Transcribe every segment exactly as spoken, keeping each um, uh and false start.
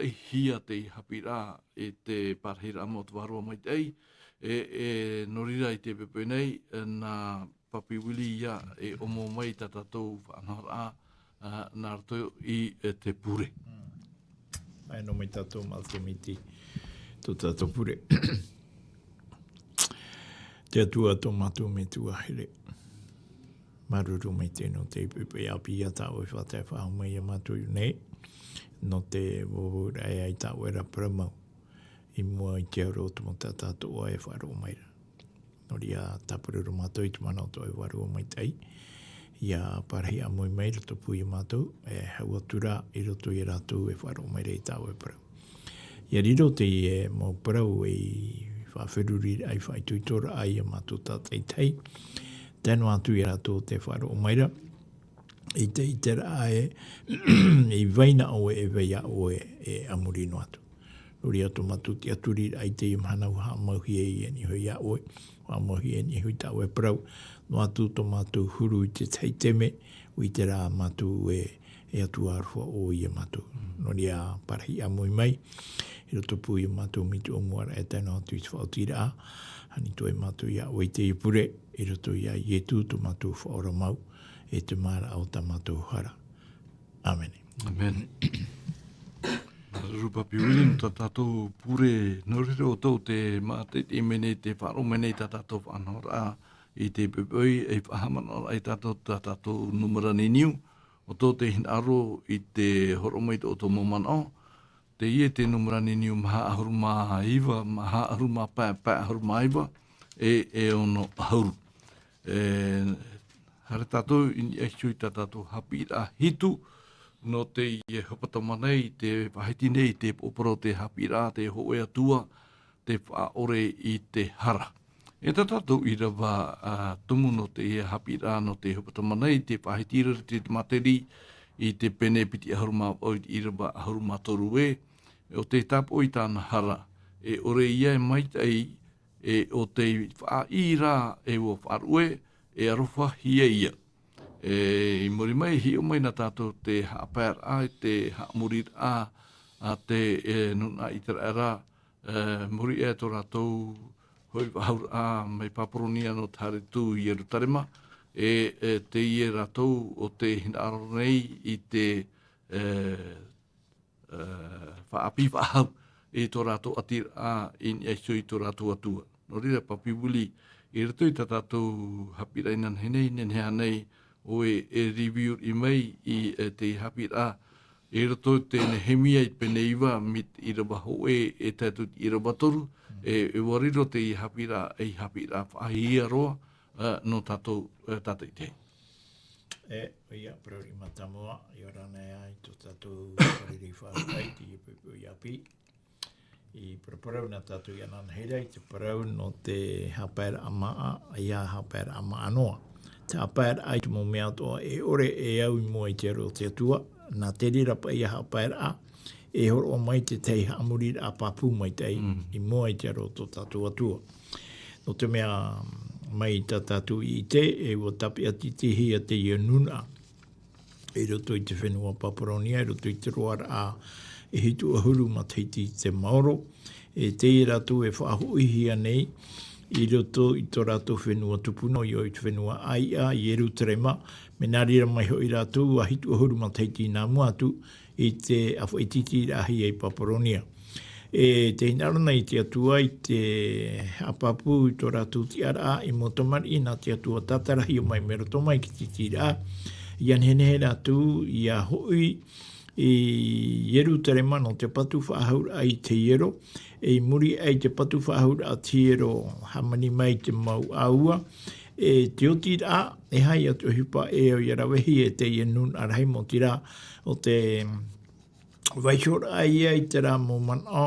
Hia te haʻapiʻiraʻa i te parahiraʻa mau o te Vārua Maitaʻi, e, e, nō reira i te poʻipoʻi nei, e, nā Papi Willie ia e ʻomo mai tā tātou faʻanahoraʻa, a, nā roto i, e, te pure. Mm. Ae nō mai tātou mātou miti, tō tātou pure. Te Atua tō mātou Metua here. Māuruuru maitaʻi nō te poʻipoʻi ʻāpī ia tā ʻoe e faʻatae faʻahou mai ia mātou nei. Nō te vāvāuraʻa i tā ʻoe ra parau mau. I mua i te aro o te mau taʻata atoʻa e faʻaroʻo mai ra. Nō reira, tāpura ra mātou i te mana o tō ʻoe Vārua Maitaʻi. ʻIa parahi ʻāmui mai i roto pū ia mātou, e hau atu ra i roto ia rātou e faʻaroʻo mai ra i tā ʻoe parau. ʻIa riro teie mau parau ei faʻaferuriraʻa, ei faʻaitoitoraʻa ia mātou tātaʻitahi. Tae noa atu ia rātou tē faʻaroʻo mai ra. I te, i te ʻiteraʻa ē, i vai na ʻoe, e vai ā ʻoe, e a muri noa atu. Nō reira tō mātou tiʻaturiraʻa i teie mahana ʻua haʻamauhia ia niʻa iho ia ʻoe, ʻua haʻamauhia ia niʻa iho i tā ʻoe parau. Noa atu tō mātou huru i te tahi taime, ʻua ʻite rā mātou ē, e Atua aroha ʻoe ia mātou. Nō reira parahi ʻāmui mai, i roto pū ia mātou miti ʻōmuaraʻa e tae noa atu i te faʻaotiraʻa, ani atu ai mātou ia ʻoe i teie pure, i roto ia Ietu tō mātou Faʻaora mau, e te māraʻa o tā mātou hara. ʻĀmene. ʻĀmene. Māuruuru Papi Willie nō tā tātou pure, nō reira ʻoutou te mātaʻitaʻi mai nei, te faʻaroʻo mai nei tā tātou faʻanahoraʻa i te poʻipoʻi, e faʻahaʻamanaʻo ai tātou tā tātou nūmera niniu, ʻoutou tē hinaʻaro i te hōroʻa mai i tō ʻoutou mau manaʻo, teie te nūmera niniu maha ʻahuru mā iva, maha ʻahuru mā pae, pae ʻahuru mā iva, e, e ono ʻahuru. E, haere tātou i niʻa iho i tā tātou haʻapiʻiraʻa hitu, nō teie hepetoma nei, te faʻahiti nei, te poroʻi parau, te haʻapiʻiraʻa, te hōʻē Atua, te faʻaʻore i te hara. E tā tātou ʻīrava, a, tumu nō teie haʻapiʻiraʻa, nō te hepetoma nei, te faʻahiti ra te materi, i te pene piti ʻahuru mā vaʻu i te ʻīrava ʻahuru mā toru ē, ʻo tē tāpoʻi i tāna hara, e ʻore ia e maitaʻi, e ʻo tei faʻaʻī ra, e ʻua faʻaruʻe, e arohahia ia. E, i muri mai, hiʻo mai na tātou te haʻapaeraʻa, te haʻamoriraʻa, a te, e, nūnaʻa ʻĪteraʻera, e, muri aʻe tō rātou hoʻi faʻahouraʻa mai Papuronia nō te haere atu i Ierutarema, e, e, teie rātou ʻo tē hinaʻaro nei i te, e, e, faʻaʻāpī faʻahou i tō rātou ʻatiraʻa i niʻa iho i tō rātou Atua. Nō reira, Papi Willie, i roto i tā tātou haʻapiʻiraʻa inanahi nei, nehenehe ānei ʻoe e review-riʻi mai i, e, te haʻapiʻiraʻa, i roto i te Nehemia i te pene iva, mai te ʻīrava hōʻē e tae atu i te ʻīrava toru, e, e ʻua riro te haʻapiʻiraʻa, ei haʻapiʻiraʻa faʻahiahia roa, e, nō tātou, e, tātaʻitahi. E, ʻoia, parau riʻi mātāmua, ʻia ora na i tō tātou fārerei faʻahou i teie poʻipoʻi ʻāpī. I paraparau na tātou inanahi ra i te parau nō te haʻapaeraʻa māʻa, ʻoia haʻapaeraʻa māʻa noa. Te haʻapaeraʻa i te mau mea atoʻa e ʻore e au i mua i te aro o te Atua, nā te reira paʻi ia haʻapaeraʻa, e hōroʻa mai te tahi haʻamoriraʻa pāpū maitaʻi, mm, i mua i te aro o tō tātou Atua. Nō te mea mai tā tātou i ʻite, e ʻua tāpeʻatitihia teie nūnaʻa. I roto i te fenua Papuronia, i roto i te roaraʻa e hitu ʻahuru matahiti i te maoro. E teie rātou e faʻahoʻihia nei, i roto i tō rātou fenua tupuna, ʻoia hoʻi te fenua ʻāiʻa, Ierutarema, mea nā reira mai hoʻi rātou ʻua hitu ʻahuru matahiti nā mua atu, i te faʻaitiitiraʻahia i Papuronia. E tē hinaʻaro nei te Atua i te haʻapāpū i tō rātou tiʻaraʻa, i mau tamariʻi nā te Atua tātarahia mai mai roto mai i te tītīraʻa. ʻIa nehenehe rātou, ʻia hoʻi i Ierutarema nō te patu faʻahouraʻa i te hiero, e i muri aʻe i te patu faʻahouraʻa te hiero hāmani mai i te mau ʻāua, e te otiraʻa, e aha ia te ʻohipa e au ʻia ravehia e teie nūnaʻa rahi, maoti rā, ʻo te vaihoraʻa ia i terā mau manaʻo,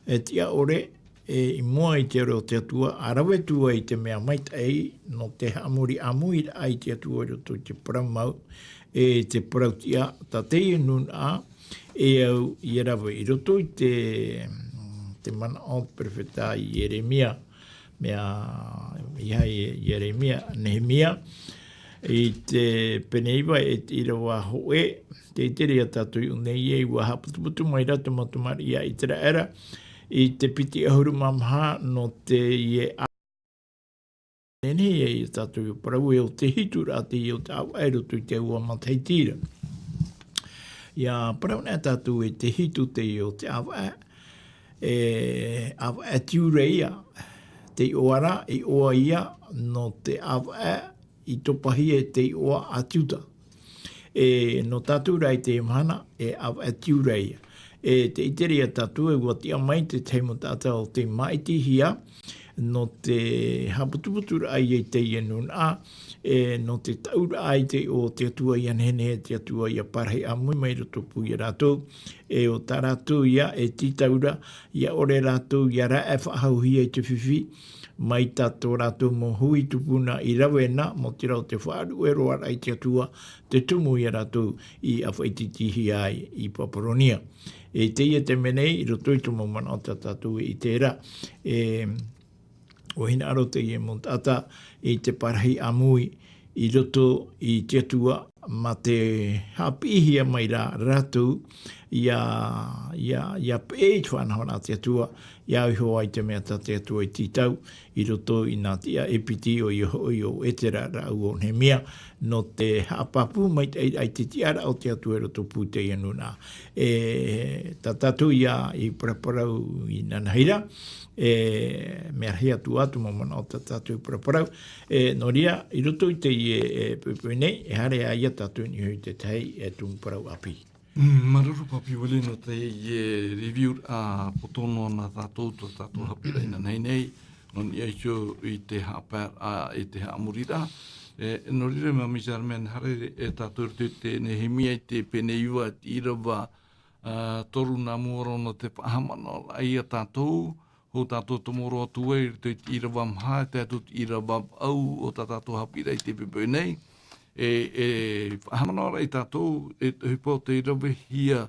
e tiʻa ʻore, e i mua i te aro o te Atua, ʻa rave atu ai i te mea maitaʻi, nō te haʻamori ʻāmuiraʻa i te Atua i roto i te parau mau, e te parau tiʻa, tā teie nūnaʻa, e au ʻia rave i roto i te, te manaʻo o te perofeta Ieremia, mea, ʻeiaha Ieremia, Nehemia, I te pene iva e te ʻīrava hōʻē, tē ʻite ra tātou i ʻō nei ē, ʻua haʻaputuputu mai ra te mau tamariʻi a Iteraera i te piti ʻahuru mā maha nō teie ʻāvaʻe. Nehenehe ia tātou e parau ē, ʻo te hitu rā teie o te ʻāvaʻe i roto i te ua matahiti ra. ʻIa parau nei tātou e te hitu teie o te ʻāvaʻe, e ʻāvaʻe tiureia, te iʻoa ra, iʻoa ia nō te ʻāvaʻe i topahia e te iʻoa a Tiuta. E, nō tātou rā i teie mahana, e ʻāvaʻe tiureia. E, tē ʻite ra tātou ē, ʻua tiʻa mai te tahi mau taʻata ʻo tei māʻitihia, nō te haʻaputuputu raʻa i teie nūnaʻa, e, nō te taʻu raʻa i te iʻoa o te Atua ʻia nehenehe, te Atua ʻia parahi ʻāmui mai roto pū ia rātou, e, ʻo tā rātou ia e tītau ra, ʻia ʻore rātou ʻia rāʻau faʻahouhia i te fifi, mai tā tō rātou mau hui tupuna i rave na, mau tīrā ʻo te faʻaruʻe roa raʻa i te Atua, te tumu ia rātou i ʻāfaʻitihia ai i Paparonia. E teie te mea nei, i roto i te mau manaʻo tā tātou e ʻite ra, e, ʻua hinaʻaro teie mau taʻata i te parahi ʻāmui i roto i te Atua, mā te haʻapiʻihia mai ra rātou, ʻia, ʻia, ʻia peʻe i te faʻanahoraʻa a te Atua, ʻia iho ai te mea tā te Atua i tītau, i roto i nā tiʻa e piti ʻoia hoʻi ʻo Etera rāua ʻo Nehemia, nō te haʻapāpū maitaʻi raʻa i te tiʻaraʻa o te Atua i roto pū teie nūnaʻa. E, tā tātou ia i paraparau inanahi ra, e, mea rahi atu ā te mau manaʻo tā tātou i paraparau. E, nō reira, i roto i teie, e, poʻipoʻi nei, e haere ā ia tātou i niʻa i te tahi, e, tumu parau ʻāpī. Mm, māuruuru Papi Willie nō teie review, ā, poto noa nā tātou, tō tātou haʻapiʻiraʻa inanahi nei, nō niʻa iho i te haʻapaeraʻa, i te haʻamoriraʻa. E, nō reira, Māmī Germaine, haere e tātou i roto i te Nehemia i te pene iva, te ʻīrava, ā, toru nā mua roa nō te faʻahaʻamanaʻoraʻa ia tātou, hou tātou tomo roa atu ai i roto i te ʻīrava maha, e tae atu i te ʻīrava vaʻu o tā tātou haʻapiʻiraʻa i te poʻipoʻi nei. E, e faʻahaʻamanaʻoraʻa ia tātou, e te ʻohipa o tei ravehia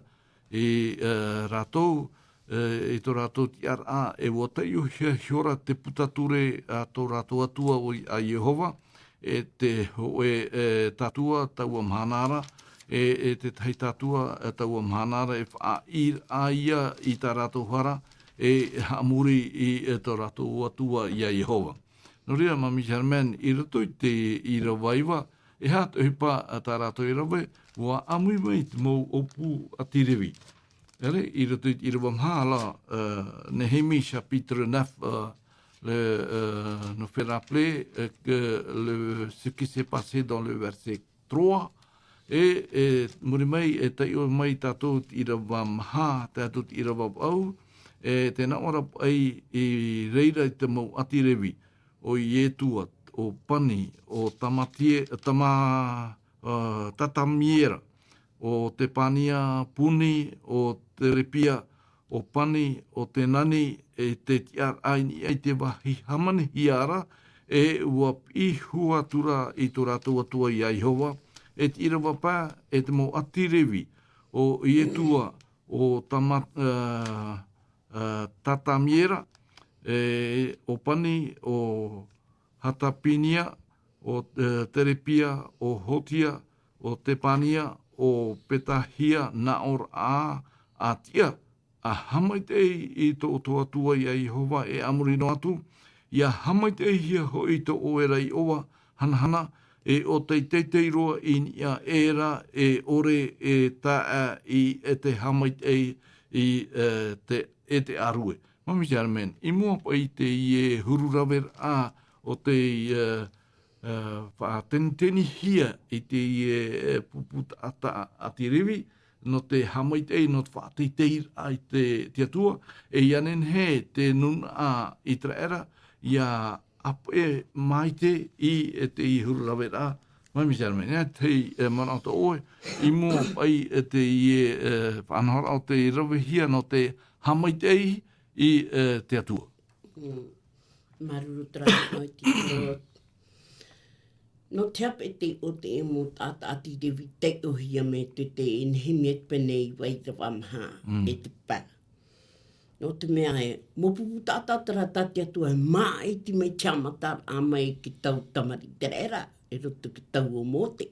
e, e, rātou, e, i tō rātou tiʻaraʻa, e ʻua taiʻohia ihora te puta ture a tō rātou Atua ʻo, a Iehova, e te hōʻē, e, tātua taua mahana ra, e, e te tahi tātua, e, taua mahana ra, e faʻaʻī ra ia i tā rātou hara, e haʻamori i, e, tō rātou Atua ia Iehova. Nō reira, Māmī Germaine, i roto i te ʻīrava iva, e aha te ʻohipa tā rātou e rave, ʻua ʻāmui mai te mau ʻōpū ʻāti Revi. Ere, i roto i te ʻīrava maha, alors, euh, Néhémie chapitre neuf, euh, le, euh, nous fait rappeler, euh, que le, ce qui s'est passé dans le verset trois, e, e muri mai, e taiʻo mai tātou te ʻīrava maha, tae atu te ʻīrava vaʻu, e tē nā ʻō ra paʻi i reira i te mau ʻāti Revi, ʻo Ietua, ʻo Pani, ʻo Tamatie-, Tama-, ā, Tatamiera, ʻo Tepania, Puni, ʻo Terepia, ʻo Pani, ʻo Tenani, e te tiʻaraʻa i niʻa i te vāhi hāmanihia ra, e ʻua piʻi hua atu ra i tō rātou Atua ia Iehova, e te ʻīrava pae, e te mau ʻāti Revi, ʻo Ietua, ʻo Tama-, ā, ā, Tatamiera, e, ʻo Pani, ʻo Hatapinia, ʻo, e, Terepia, ʻo Hotia, ʻo Tepania, ʻo Petahia, nā ʻō ra, ā, tiʻa, ʻa haʻamaitaʻi i tō ʻoutou Atua ia Iehova e a muri noa atu, ʻia haʻamaitaʻihia hoʻi tō ʻoe ra iʻoa, hanahana, e ʻo tei teitei roa i niʻa ē ra e ʻore e tae i, e te haʻamaitaʻi i, e, te, e te ʻārue. Māmī Germaine, i mua paʻi teie huru raveraʻa o te, e, e, faʻatenitenihia i teie, e, pupu taʻata ʻāti Revi, nō te haʻamaitaʻi, nō te faʻateiteiraʻa i te, te Atua, e ʻia nehenehe te nūnaʻa Iteraera, ʻia ʻāpeʻe maite i, e, teie huru raveraʻa, Māmī Germaine, e, te, e, manaʻo tō ʻoe, i mua paʻi, e, teie, e, faʻanahoraʻa o te ravehia nō te haʻamaitaʻi i, e, te Atua. Mm. Māuruuru terā manaʻo e titiro. Nō te hape te o te emo taʻata ʻāti Revi taiʻohia mai te, te Nehemia te pene iva ʻīrava maha, mm, e te pae. Nō te mea e, mau pupu taʻata terā tā te Atua e māʻiti mai te haʻamataraʻa mai ki tau tamariʻi Iteraera. i roto i te tau o Mōte.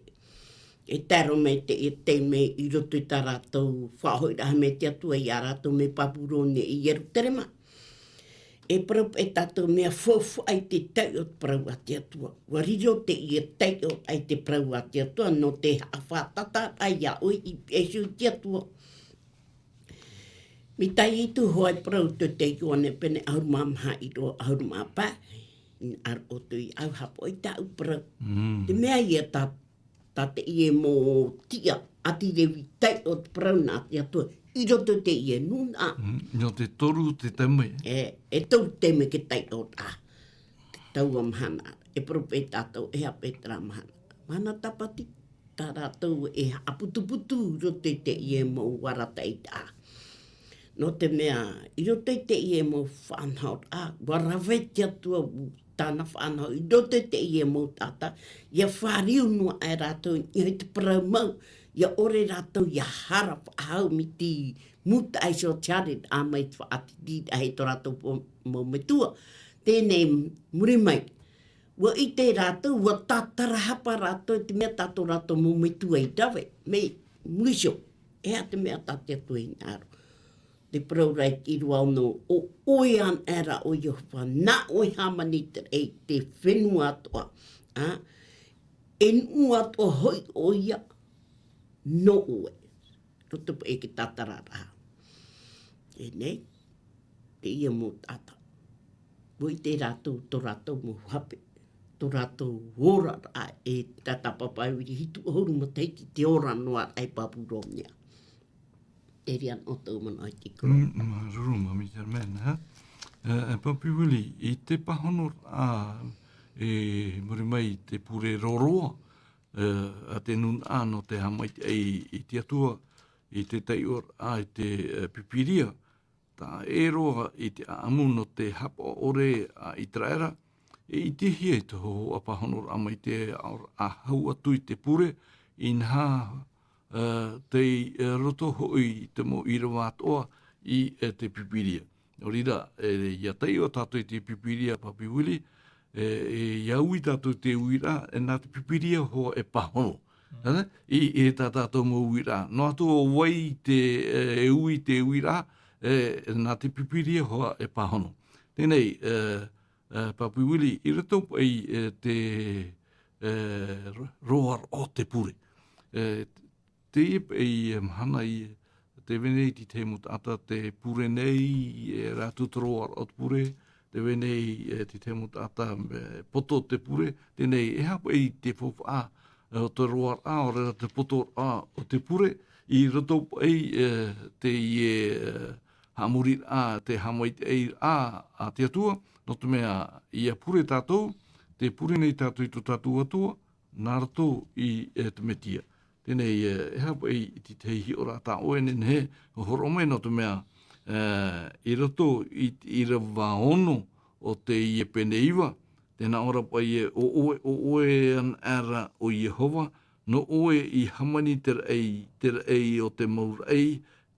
E tae roa mai te, e tae mai i roto i tā rātou faʻahoʻiraʻa mai te Atua ia rātou mai Babulonia i Ierutarema. E parau paʻi tātou mea faufaʻa i te taiʻo o te parau a te Atua. ʻUa riro teie taiʻo i te parau a te Atua, nō te haʻafātata ia ʻoe i peʻe iho i te Atua. Mai tā Ietu hoʻi parau tō te Ioane pene ʻahuru mā maha ʻīrava ʻahuru mā pae, i nā ʻō atu i au haʻapaʻo i tāʻu parau. Mm. Te mea ia tā, tā teie mau tiʻa, ʻati Revi taiʻo te parau nā te Atua, i roto i teie nūnaʻa. Mm, nō te toru te taime. E, e toru taime te taiʻo tā. Taua mahana, e parau paʻi tātou, e aha paʻi terā mahana. Mahana tāpati, tā rātou e haʻaputuputu i roto i teie mau arataʻi taʻata. Nō te mea, i roto i teie mau faʻanahoraʻa, ʻua rave te Atua i tāna faʻanaho, i roto i teie mau taʻata, ʻia fāriu noa aʻe rātou i niʻa i te parau mau, ʻia ʻore rātou ʻia hara faʻahou mai te mūtaʻa iho o te haereraʻa mai te faʻatītīraʻa i tō rātou po-, mau metua. Teie nei muri mai, ʻua ʻite rātou, ʻua tātarahapa rātou i te mea tā tō rātou mau metua i rave, mai muri iho, e aha te mea tā te Atua i hinaʻaro. Te parau ra i te ʻīrava ono, ʻo ʻoe anaʻe ra ʻo Iehova, nā ʻoe e hāmani i te raʻi i te fenua atoʻa, ā, e nuʻu atoʻa hoʻi ʻoia nō ʻoe. Roto paʻi i te tātararaʻa. Teie nei, teie mau taʻata. ʻUa ʻite rātou, tō rātou mau hape, tō rātou oraraʻa e tātāpapa e viri hitu ʻahuru matahiti te ora noa aʻe i Babulonia. Terā anaʻe tōʻu manaʻo i te koro. Mm, māuruuru maitaʻi Miss Herman, ha? E, e Papi Willie, i te pāhonoraʻa, e, muri mai i te pure roroa, e, a te nūnaʻa nō te haʻamaitaʻi i te Atua, i te taiʻoraʻa i te, e, Pīpīria, taʻa ʻē roa i te ʻāʻamu nō te haʻapaʻo ʻore a ʻĪteraʻera, e ʻitehia i te hōhoʻa pāhonoraʻa mai te aʻoraʻa hau atu i te pure, inaha, e, tei, e, roto hoʻi i te mau ʻīrava atoʻa i, e, te Pīpīria. Nō reira, e, ʻia taiʻo tātou i te Pīpīria, Papi Willie, e, e, ʻia ui tātou i te uiraʻa, e, nā te Pīpīria hoʻi e pāhono. Mm. E, i, i tā tātou mau uiraʻa. Noa atu ʻo vai te, e, e ui i te uiraʻa, e, nā te Pīpīria hoʻi e pāhono. Teie nei, e, e, Papi Willie, i roto paʻi, e, te, e, ro-, roaraʻa o te pure. E, teie paʻi, e, mahana i, tē vai nei te tahi mau taʻata tē pure nei, e, rātou te roaraʻa o te pure, tē vai nei, e, te tahi mau taʻata, e, poto te pure, teie nei, e aha paʻi te faufaʻa, e, o te roaraʻa, ʻaore rā te potoraʻa o te pure, i roto paʻi, e, teie, e, haʻamoriraʻa, te haʻamaitaʻiraʻa a te Atua, nō te mea, ʻia pure tātou, tē pure nei tātou i tō tātou Atua, nā roto i, e, te Mesia. Teie nei, e, e aha paʻi i te tahi hiʻoraʻa tā ʻoe e nehenehe e hōroʻa mai nō te mea, e, i roto i te ʻīrava ono o teie pene iva, tē nā ʻō ra paʻi ē, ʻo ʻoe, ʻo ʻoe anaʻe ra ʻo Iehova, nō ʻoe i hāmani te raʻi, te raʻi o te mau raʻi,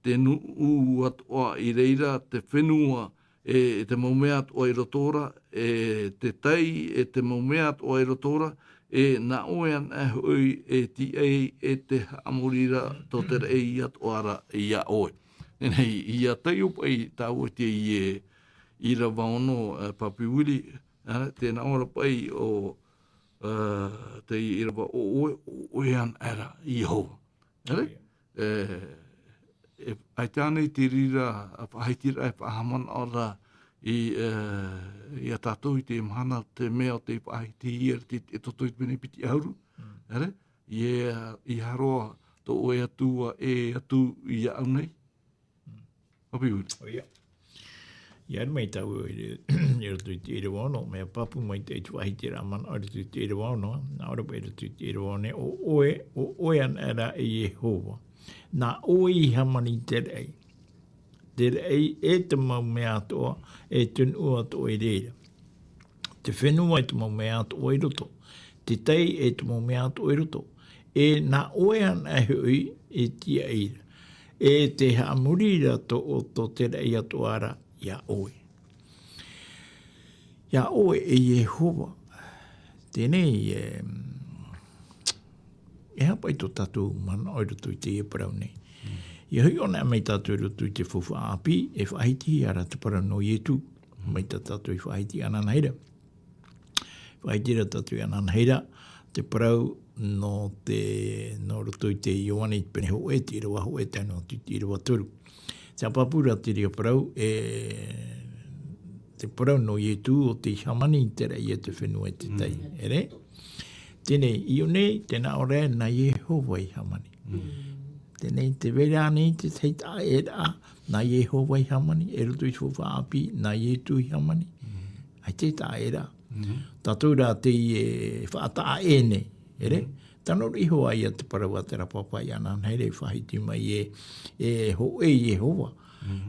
te nuʻu atoʻa i reira, te fenua, e, e te mau mea atoʻa i roto ra, e te tai, e te mau mea atoʻa i roto ra, e nā ʻoe anaʻe hoʻi e tīaʻi, e te haʻamori ra tō te raʻi atoʻa ra iā ʻoe. Teie nei, ʻia taiʻo paʻi tāua i teie ʻīrava ono, e, Papi Willie, e, tē nā ʻō ra paʻi ʻo, e, teie ʻīrava ʻo ʻoe, ʻo ʻoe anaʻe ra Iehova. Nē? E, e, ʻaita ānei te reira, a, faʻahitiraʻa, e faʻahaʻamanaʻo ra i, e, iā tātou i te mahana, te mea o te faʻahitihia te, te toto i te pene piti ʻahuru. Mm. Nē? ʻEiaha roa tō ʻoe Atua e Atua iāʻu nei. Mm. Papi Willie. ʻOia. ʻIa haere mai tāua i, i roto i te ʻīrava ono, mea pāpū maitaʻi te faʻahitiraʻa manaʻo i roto i te ʻīrava ono, nā ʻō ra paʻi i roto i te ʻīrava ono, ʻo ʻoe, ʻo ʻoe anaʻe ra e Iehova. Nā ʻoe i hāmani te raʻi. Te raʻi e te mau mea atoʻa, e te nuʻu atoʻa i reira. Te fenua e te mau mea atoʻa i roto. Te tai e te mau mea atoʻa i roto. E nā ʻoe anaʻe hoʻi e tīaʻi ra. E te haʻamori ra tō, tō te raʻi atoʻa ra iā ʻoe. Iā ʻoe e Iehova. Teie nei, e, paʻi tō tātou manaʻo i roto i teie parau nei. Ia hoʻi ʻōna mai tātou i roto i te faufaʻa ʻāpī, e faʻahitihia ra te parau nō Ietu, mai tā tātou i faʻahiti ananahi ra. Faʻahiti ra tātou i ananahi ra, te parau nō te, nō roto i te Ioane i te pene hōʻē, te ʻīrava hōʻē, tae noa atu i te ʻīrava toru. Te haʻapāpū ra te reira parau, e, te parau nō Ietu ʻo tei hāmani i terā ia te fenua e te tai, ʻere? Teie nei, i ʻō nei, tē nā ʻō ra, nā Iehova i hāmani. Teie nei, tē vai ra ānei te tahi taʻaʻēraʻa, nā Iehova i hāmani, i roto i te faufaʻa ʻāpī, nā Ietu i hāmani. ʻAita e taʻaʻēraʻa. Tātou rā teie e faʻataʻa ʻē nei, ʻere? Tano roa iho ā ia te parau a terā pāpā i ananahi ra i faʻahiti mai ē, e hōʻē Iehova.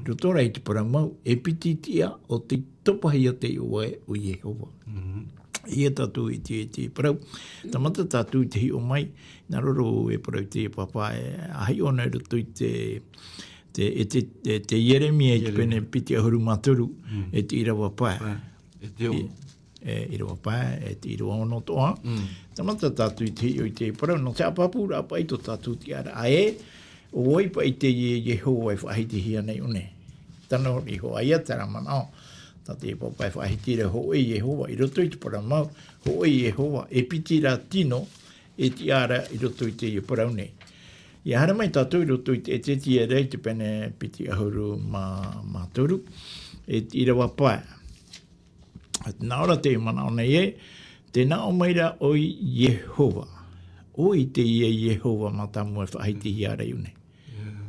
Roto rā i te parau mau, e piti tiʻa ʻo tei topahia te iʻoa ē ʻo Iehova. Ia tātou i te, i te parau. Tāmata tātou i te hiʻo mai, nā roro e parau i te pāpā, e, a hiʻo nei roto i te, te, e te, e te Ieremia i te pene piti ʻahuru mā toru, e te ʻīrava pae. E te ono. E, ʻīrava pae, e te ʻīrava ono atoʻa. Tāmata tātou i te hiʻo i te parau, nō te haʻapāpūraʻa paʻi tō tātou tiʻaraʻa ē, ʻo vai paʻi teie Iehova e faʻahitihia nei i ʻō nei. Tano roa iho ā ia terā manaʻo, tā te pāpā e faʻahiti ra hōʻē Iehova, i roto i te parau mau, hōʻē Iehova, e piti rā tino, e tiʻa ra i roto i teie parau nei. Ia haere mai tātou i roto i te ʻEtētiera i te pene piti ʻahuru mā, mā toru, e te ʻīrava pae. Tē nā ʻō ra te manaʻo nei ē, tē nā ʻō mai ra ʻo Iehova. ʻO vai teie Iehova mātāmua e faʻahitihia ra i ʻō nei.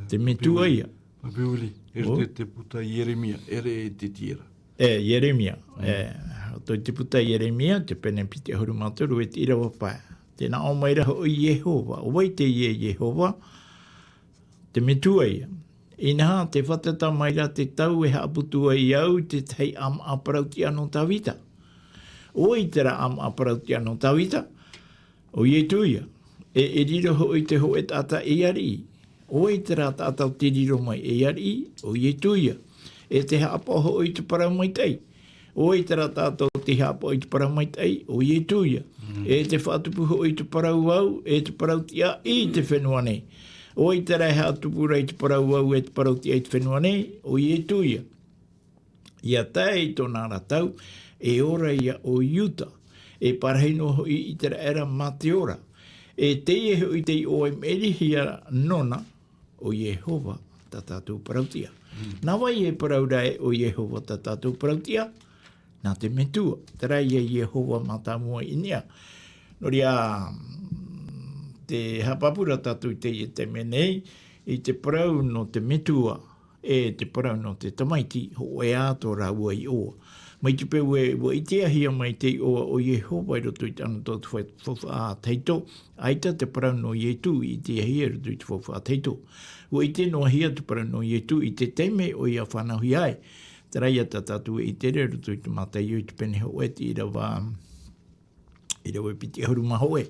Te Metua ia. Papiuli, e roto i te puta Ieremia, ʻere e te tiʻa ra. E, Ieremia. E, roto i te puta Ieremia, te pene piti ʻahuru mā toru, e te ʻīrava pae. Tē nā ʻō mai ra hoʻi Iehova. ʻO vai teie Iehova? Te Metua ia. Inaha, tē fātata mai ra te tau e haʻaputu ai au i te tahi ʻāmaʻa parau-tiʻa nō Tāvita. ʻO vai terā ʻāmaʻa parau-tiʻa nō Tāvita? ʻO Ietu ia. E, e riro hoʻi te hōʻē taʻata ei ariʻi. ʻO vai terā taʻata ʻo tei riro mai ei ariʻi? ʻO Ietu ia. E tē haʻapaʻo hoʻi i te parau maitaʻi. ʻO vai terā taʻata ʻo tei haʻapaʻo i te parau maitaʻi? ʻO Ietu ia. E tē faʻatupu hoʻi i te parau vau, e te parau-tiʻa i te fenua nei. ʻO vai terā e haʻatupu ra i te parau vau, e te parau-tiʻa i te fenua nei? ʻO Ietu ia. Ia tae i tōna ra tau, e ora ia ʻo Iuta. E parahi noa hoʻi ʻĪteraʻera mā te ora. E teie hoʻi te iʻoa e maʻirihia nōna, ʻo Iehova, tā tātou parau-tiʻa. Nā vai e parau ra ē ʻo Iehova tā tātou parau-tiʻa? Nā te Metua, terā ia Iehova mātāmua i niʻa. Nō reira, tē haʻapāpū ra tātou i teie taime nei, i te parau nō te Metua, e te parau nō te Tamaiti, hōʻē ā tō rāua iʻoa. Mai te peu ē, ʻua ʻitehia mai te iʻoa ʻo Iehova i roto i te anotau o te fau-, faufaʻa tahito, ʻaita te parau nō Ietu i ʻitehia i roto i te faufaʻa tahito. ʻUa ʻite noa hia te parau nō Ietu i te taime ʻoia fānauhia ai. Terā ia tā tātou e ʻite ra i roto i te Mataio i te pene hōʻē, te ʻīrava, ʻīrava piti ʻahuru mā hōʻē.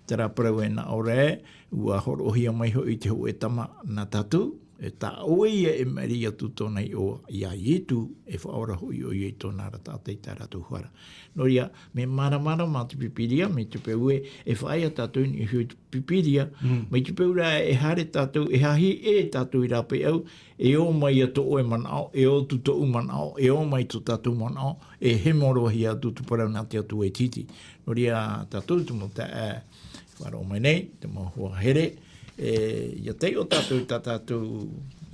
Terā parau e nā ʻō ra ē, ʻua hōroʻahia mai hoʻi te hōʻē tama nā tātou, e tā ʻoe ia e maʻiri atu tōna iʻoa, ia Ietu, e faʻaora hoʻi ʻoia i tōna ra taʻata i tā rātou hara. Nō reira, mea māramarama te Pīpīria, mai te peu ē, e faʻaea tātou i niʻa iho i te Pīpīria, mai te peu ra e haere tātou, e hahi ʻē tātou i rāpaeʻau, e ō mai ia tō ʻoe manaʻo, e ō atu tōʻu manaʻo, e ō mai tō tātou manaʻo, e hemo roa hia atu te parau nā te Atua e tītī. Nō reira, tātou te mau taeaʻe, e faʻaroʻo mai nei, te mau hoa here, e, ia taiʻo tātou i tā tātou,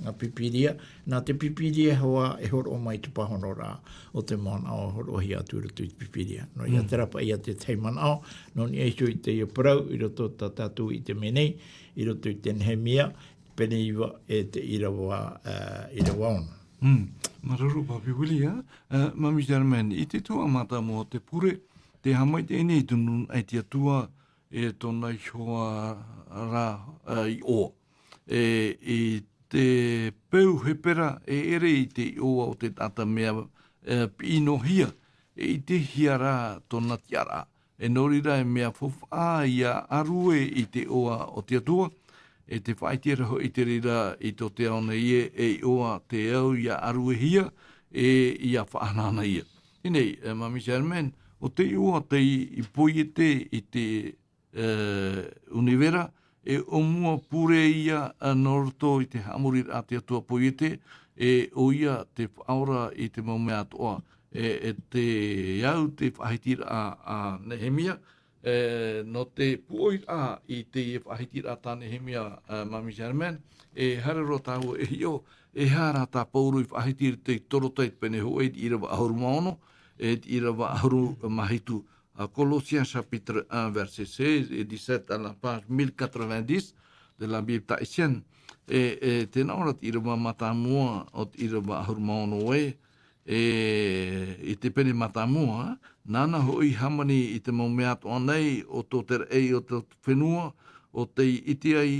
ā, Pīpīria, nā te Pīpīria hoʻi e hōroʻa mai te pāhonoraʻa o te manaʻo hōroʻahia atu i roto i te Pīpīria. Nō reira, terā paʻi ia te tahi manaʻo, nō niʻa iho i teie parau, i roto tā tātou i te mea nei, i roto i te Nehemia, pene iva e te ʻīrava, ā, ʻīrava ono. Mm. Māuruuru, Papi Willie, ā? Ā, Mami Germaine, i te tuaʻana mātāmua o te pure, tē haʻamaitaʻi nei te nūnaʻa i te Atua, e tōna iho ra, ā, iʻoa. E, i te peu Hepera, e ʻere i te iʻoa o te taʻata mea, e, piʻi noa hia, e ʻitehia ra tōna tiʻaraʻa. E nō reira e mea faufaʻa ia ʻārue i te iʻoa o te Atua, e tē faʻaʻite ra hoʻi te reira i tō te ao nei ē, e iʻoa te au ia ʻāruehia, e ia faʻahanahanahia. Teie nei, e, Mami Germaine, ʻo te iʻoa tei poiete i te, e, ʻunivera, e ʻōmua pure ia, ā, nō roto i te haʻamoriraʻa a te Atua Poiete, e ʻoia te faʻaora i te mau mea atoʻa, e, e te au te faʻahitiraʻa a Nehemia, e, nō te pūʻoiraʻa i teie faʻahitiraʻa tā Nehemia, ā, Mami Germaine, e haere roa tāua e hiʻo, e aha rā tā Pauro i faʻahiti i te Torota i te pene hōʻē i te ʻīrava ʻahuru mā ono, e te ʻīrava ʻahuru mā hitu. À Colossiens chapitre un, verset seize et dix-sept à la page mille quatre-vingt-dix de la Bible tahitienne. E, e tē nā ʻō ra te ʻīrava mātāmua o te ʻīrava ʻahuru mā ono ē, e, i te pene mātāmua, nāna hoʻi hāmani i te mau mea atoʻa nei, ʻo tō te raʻi o te fenua, ʻo tei ʻite ai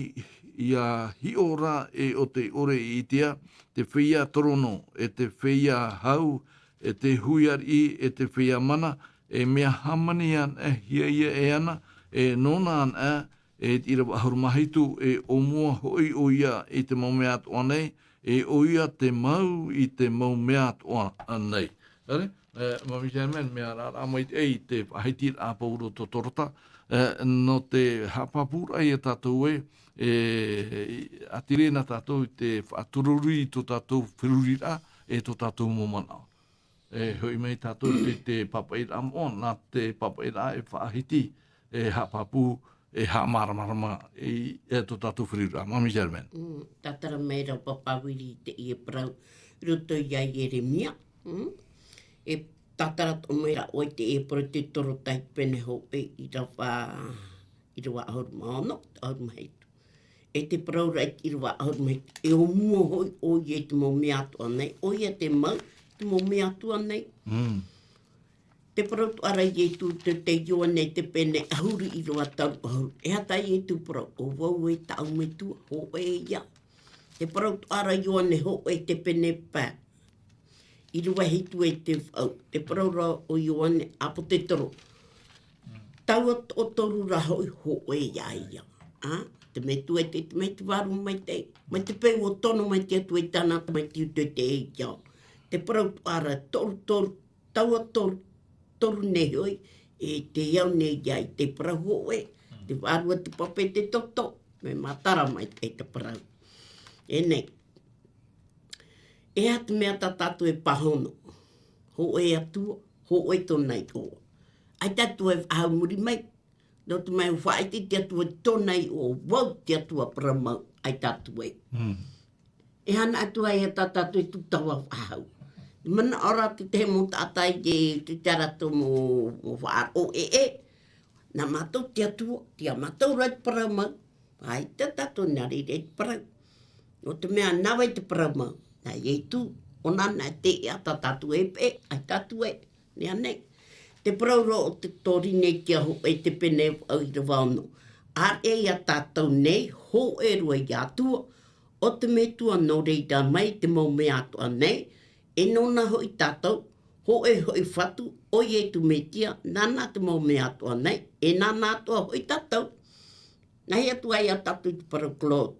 ia hiʻo ra, e ʻo tei ʻore i ʻitea, te feiā torono, e te feiā hau, e te hui ariʻi, e te feiā mana, e mea hāmani anaʻe hia ia e ana, e nōna anaʻe, e te ʻīrava ʻahuru mā hitu, e ʻōmua hoʻi ʻoia i te mau mea atoʻa nei, e ʻoia te mau i te mau mea atoʻa nei. Ere? E, Mami Germaine, mea raraʻa mai te, e, te faʻahitiraʻa a Pauro tō Torota, e, nō te haʻapāpūraʻa ia tātou ē, e, ʻātīrā na tātou i te faʻatururū i tō tātou feruriraʻa, e tō tātou mau manaʻo. E hoʻi mai tātou te, te pāpaʻiraʻa moʻa, nā te pāpaʻiraʻa e faʻahiti, e haʻapāpū, e haʻamāramarama, e, e tō tātou feruriraʻa. Mami Germaine. Mm, tātara mai ra Papa Vili i teie parau, i roto ia Ieremia. Mm? E tātara atoʻa mai ra ʻoe i teie parau te Torota i te pene hōʻē ʻīrava, ʻīrava ʻahuru mā ono, ʻahuru mā hitu. E te parau ra i te ʻīrava ʻahuru mā hitu, e ʻōmua hoʻi ʻoia i te mau mea atoʻa nei, ʻoia te mau, te mau mea atoʻa nei. Mm. Te parau atoʻa ra a Ietu, te, te Ioane te pene ʻahuru ʻīrava toru ʻahuru. E aha tā Ietu parau, ʻo vau e tāʻu Metua, hōʻē ia. Te parau atoʻa ra a Ioane hōʻē te pene pae ʻīrava hitu e te vaʻu. Te parau ra ʻo Ioane ʻāpōtetoro. Taua toʻotoru ra hoʻi hōʻē ia ia. Ā, te Metua i te, te Metua vārua maitaʻi. Mai te peu ʻua tono mai te Atua i tāna tamaiti i te, te ao. Te parau atoʻa ra toru, toru, taua toru, toru nei hoʻi, e te ao nei ia i te parau hōʻē, te vārua te pape te toto, mea matara mai te, te parau. E nei, e aha te mea tā tātou e pāhono? Hōʻē Atua, hōʻē tōna iʻoa. ʻAita atu e faʻahou muri mai, nō te mea ʻua faʻaʻite te Atua tōna iʻoa, vau te Atua parau mau, ʻaita atu e. Mm. E aha atu ai tā tātou e tūtava faʻahou. Manaʻo ra te tahi mau taʻata i te, te, te rātou mau, mau faʻaroʻo ʻē, ē. Nā mātou te Atua, tei ia mātou ra te parau mau. ʻAita tātou nā reira i te parau. Nō te mea nā vai te parau mau? Nā Ietu, ʻōna nā te ia tā tātou e peʻe, ʻaita atu e. Nei anei. Te parau ra o te Torineitia hōʻē te pene vaʻu ʻīrava ono. ʻĀreʻa ia tātou nei, hōʻē roa ia Atua, ʻo te Metua nō reira mai te mau mea atoʻa nei, e nōna hoʻi tātou, hōʻē hoʻi Fatu, ʻo Ietu Metia, nāna te mau mea atoʻa nei, e nāna atoʻa hoʻi tātou. Nā hea atu ai ia tātou i te parau Claude.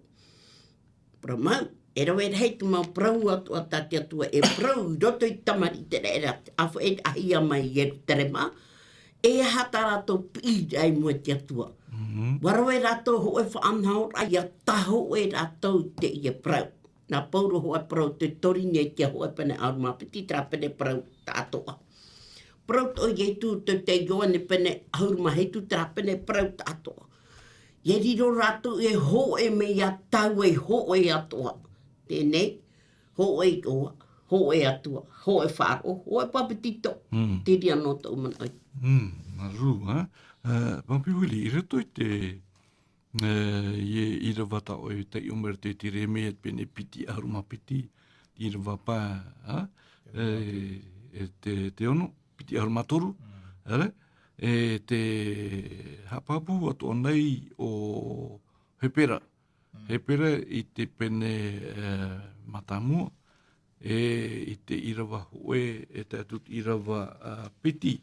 Parau mau, e rave rahi te mau parau atoʻa tā te Atua e parau i roto i te tamariʻi tereraʻa, ʻāfaʻiraʻahia mai i Ierutarema, e aha tā rātou piʻiraʻa i mua i te Atua. Mhm. ʻUa rave rātou hōʻē faʻanahoraʻa, ʻia tāhōʻē rātou i teie parau. Nā Pauro hōʻē parau te Torineitia hōʻē pene ʻahuru mā piti, terā pene parau tāʻatoʻa. Parau atoʻa Ietu te, te Ioane pene ʻahuru mā hitu, terā pene parau tāʻatoʻa. ʻIa riro rātou e hōʻē mai ia tāua e hōʻē atoʻa. Teie nei, hōʻē iʻoa, hōʻē Atua, hōʻē faʻaroʻo, hōʻē papetito. Mm. Terā noa tōʻu manaʻo. Mm, māuruuru, ā? Ā, Papi Willie, i roto i te, ā, i, ʻīrava tā ʻoe e taiʻo mai ra i te Ieremia, te pene piti ʻahuru mā piti, ʻīrava pae, ā? E, e te, te ono, piti ʻahuru mā toru, Mm. ʻere? E te haʻapāpū atoʻa nei ʻo Hepera. Mm. Hepera i te pene, e, mātāmua, e, i te ʻīrava hōʻē, e tae atu te ʻīrava, ā, piti,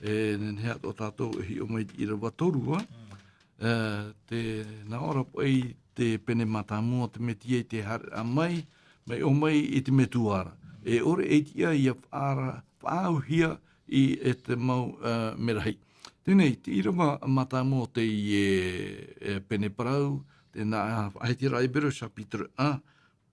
e, nehenehe atoʻa tātou e hiʻo mai i te ʻīrava toru, ā? Mm. E, tē nā ʻō ra paʻi te pene mātāmua, te Metia i te haereraʻa mai, mai ʻō mai i te Metua ra. E ʻore e tiʻa ʻia faʻaara-, faʻaauhia i, e te mau, e, merahi. Teie, te ʻīrava mātāmua o teie, e, pene parau, tē nā, a, Faʻahitiraʻa Hepera, chapitre un,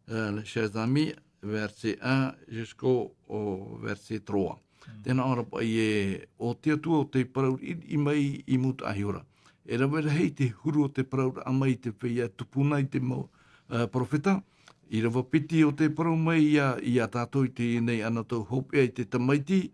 euh, chers amis, verset un jusqu'au, au verset trois. Tē nā ʻō ra paʻi ē, ʻo te Atua ʻo tei parau riʻiriʻi mai i mūtaʻa iho ra. E rave rahi te huru o te parauraʻa mai i te feiā tupuna i te mau, eh, perofeta. ʻĪrava piti ʻo tei parau mai ia, ia tātou i teie nei anotau hopeʻa i te tamaiti,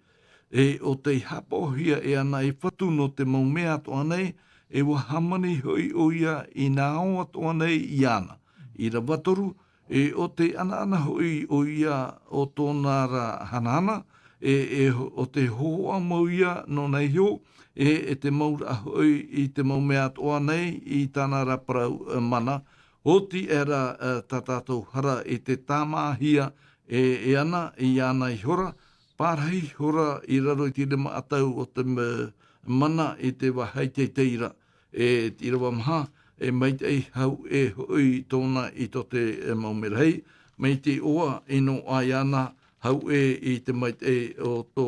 e ʻo tei haʻapaʻohia e ana e fatu nō te mau mea atoʻa nei, e ʻua hāmani hoʻi ʻoia i nā ao atoʻa nei iāna. ʻĪrava toru, e ʻo tei ʻanaʻana hoʻi ʻoia ʻo tōna ra hanahana, e, e ho-, ʻo tei hōhoʻa mau ia nōna iho, e, e te mau ra hoʻi i te mau mea atoʻa nei i tāna ra parau, e, mana, ʻoti aʻera, e, tā tātou hara i te tāmāhia, e, e ana, iāna iho ra, pārahi iho ra i raro i te rima ʻatau o te me-, mana i te vāhi teitei ra. E te ʻīrava maha, e maitaʻi hau ē hoʻi tōna i tō te, e, mau merahi, mai te iʻoa i noaʻa iāna hau ē i te maitaʻi o tō,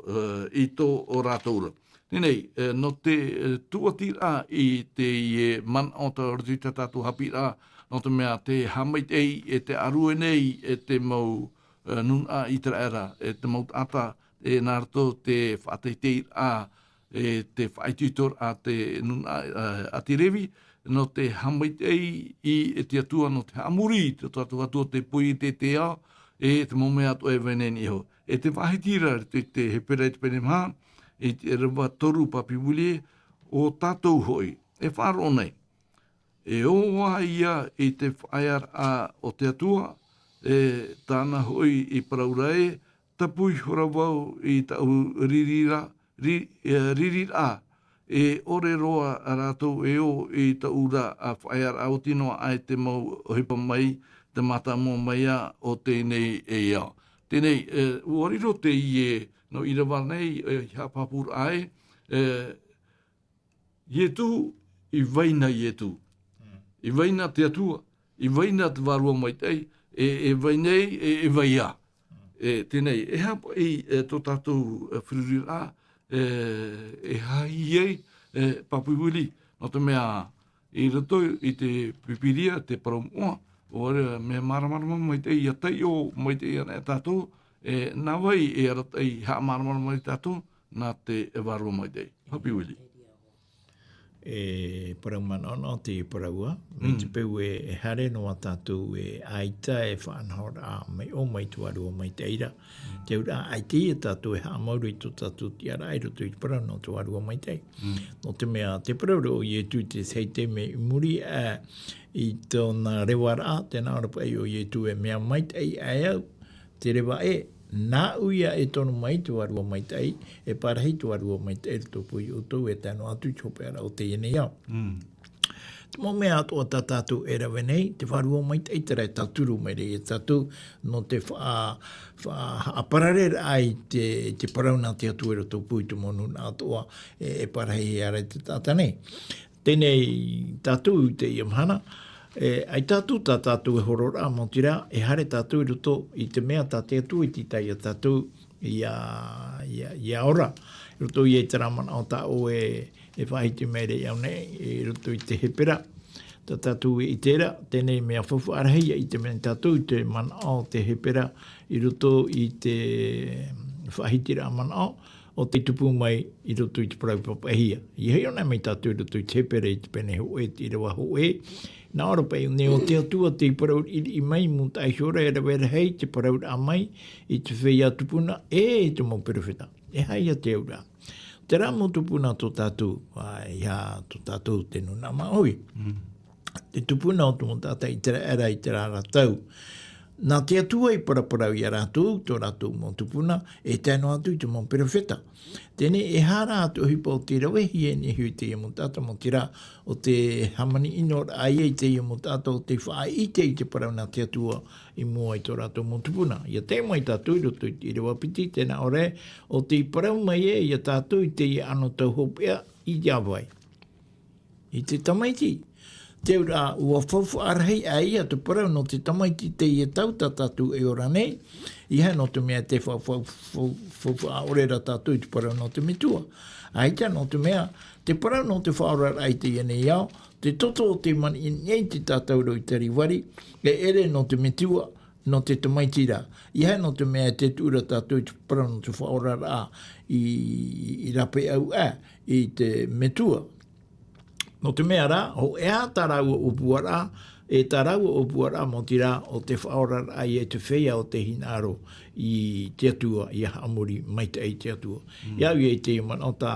e, i tō o rātou ra. Teie, e, nō te, e, tūʻatiraʻa i teie manaʻo tā roto i tā tātou haʻapiʻiraʻa, nō te mea tē haʻamaitaʻi e tē ʻārue nei e te mau, e, nūnaʻa ʻĪteraʻera, e te mau taʻata, e nā roto te faʻateiteiraʻa, e te faʻaitoitoraʻa te nūnaʻa, e, a te Revi, nō te haʻamaitaʻi i, e te Atua, nō te haʻamori i tō tātou Atua te poiete, te ao, e te mau mea atoʻa e vai nei niʻa iho. E te faʻahiti ra i te, te Hepera i te pene maha, i te ʻīrava toru, Papi Willie, ʻo tātou hoʻi, e faʻaroʻo nei. E ō ā ia i te faʻaearaʻa o te Atua, e tāna hoʻi i parau ra ē, tāpui ihora vau i tāʻu riri ra, ri-, e, riri ra, e ʻore roa rātou e ō i tāʻu ra, a, faʻaearaʻa, ʻoti noa aʻe te mau ʻohipa mai, te mātāmua mai ā o teie nei e ao. Teie, e, ʻua riro teie, nō ʻīrava nei, e, i haʻapāpūraʻa ai, e, Ietu, i vai na Ietu. I vai na te Atua, i vai na te Vārua Maitaʻi, e, e vai nei, e, e vai ā. E, teie, e aha paʻi, e, tō tātou, e, feruriraʻa, e, e aha ia, e, Papi Willie, nō te mea, i roto i te Pīpīria, te parau moʻa, ʻua mea māramarama maitaʻi, ʻia taiʻo maitaʻi ana e tātou, e, nā vai e arataʻi haʻamāramarama ai tātou, nā te Vārua Maitaʻi. Papi Willie. E parau manaʻonaʻo te parau ā, mai te peu e, e haere noa tātou e ʻaita e faʻanahoraʻa mai ʻō mai te Vārua Maitaʻi ra. Te auraʻa ʻaita ia tātou e haʻamauri i tō tātou tiʻaraʻa i roto i te parau nō te Vārua Maitaʻi. Nō te mea, te parau ra ʻo Ietu i te tahi taime i muri aʻe i tōna revaraʻa, tē nā ʻō ra paʻi ʻo Ietu e mea maitaʻi aʻe au, te reva ē, nāʻu ia e tono mai te Vārua Maitaʻi, e parahi te Vārua Maitaʻi i roto pū ia ʻoutou, e tae noa atu i te hopeʻaraʻa o teie nei ao. Te mau mea atoʻa tā tātou e rave nei, te Vārua Maitaʻi terā e tauturu mai ra ia tātou, nō te fa-, fa-, haʻaparareraʻa i te, te parau nā te Atua i roto pū i te mau nūnaʻa atoʻa, e, e parahi ra te taʻata nei. Teie tātou i teie mahana, e, ʻaita atu tā tātou e hororaʻa, maoti rā, e haere tātou i roto i te mea tā te Atua i tītau ia tātou ʻia, ʻia, ʻia ora. I roto ia i terā manaʻo tā ʻoe e faʻahiti mai ra i au nei, i roto i te Hepera, tā tātou e ʻite ra, teie mea faufaʻa rahi ʻia ʻite mai tātou i te manaʻo o te Hepera i roto i te faʻahitiraʻa manaʻo, ʻo tei tupu mai i roto i te parau papaʻihia. ʻIa hiʻo nei mai tātou i roto i te Hepera i te pene hōʻē, te ʻīrava hōʻē. Nā ʻō ra paʻi, nē ʻo te Atua tei parau riʻiriʻi mai i mūtaʻa iho ra, e rave rahi te parauraʻa mai i te feiā tupuna, e i te mau perofeta. E aha ia te auraʻa? Terā mau tupuna tō tātou, ā, ʻeiaha tō tātou te nūnaʻa māʻohi. Te tupuna o te mau taʻata ʻĪteraʻera i terā ra tau. Nā te Atua i paraparau ia rātou, tō rātou mau tupuna, e tae noa atu i te mau perofeta. Teie, e aha rā te ʻohipa ʻo tei ravehia i niʻa iho i teie mau taʻata, maoti rā, ʻo te hāmani ʻino ra ia i teie mau taʻata ʻo tei faʻaʻite i te parau nā te Atua i mua i tō rātou mau tupuna. ʻIa tae mai tātou i roto i te ʻīrava piti, tē nā ʻō ra, ʻo tei parau mai ē ia tātou i teie anotau hopeʻa, i te vai. I te tamaiti. Te auraʻa, ua faufaʻa rahi ʻaita te parau nō te tamaiti i teie tau tā tātou e ora nei, ʻeiaha nō te mea tē fau-, fau-, fau-, faufaʻa ʻore ra tātou i te parau nō te metua. ʻAita nō te mea, te parau nō te faʻaoraraʻa i teie nei ao, te toto o te maniʻi nei te tātauro i Kalivari, e ʻere nō te metua, nō te tamaiti ra. ʻEiaha nō te mea tē tuʻu ra tātou i te parau nō te faʻaoraraʻa i, i rapeʻau ā, i te metua. Nō te mea rā, hōʻē ā tā rāua ʻōpuaraʻa, e tā rāua ʻōpuaraʻa maoti rā, ʻo te faʻaoraraʻa ïa i te feiā o te hinaʻaro i te Atua, ʻia haʻamori maitaʻi i te Atua. Mm. ʻIa au ïa i te manaʻo tā,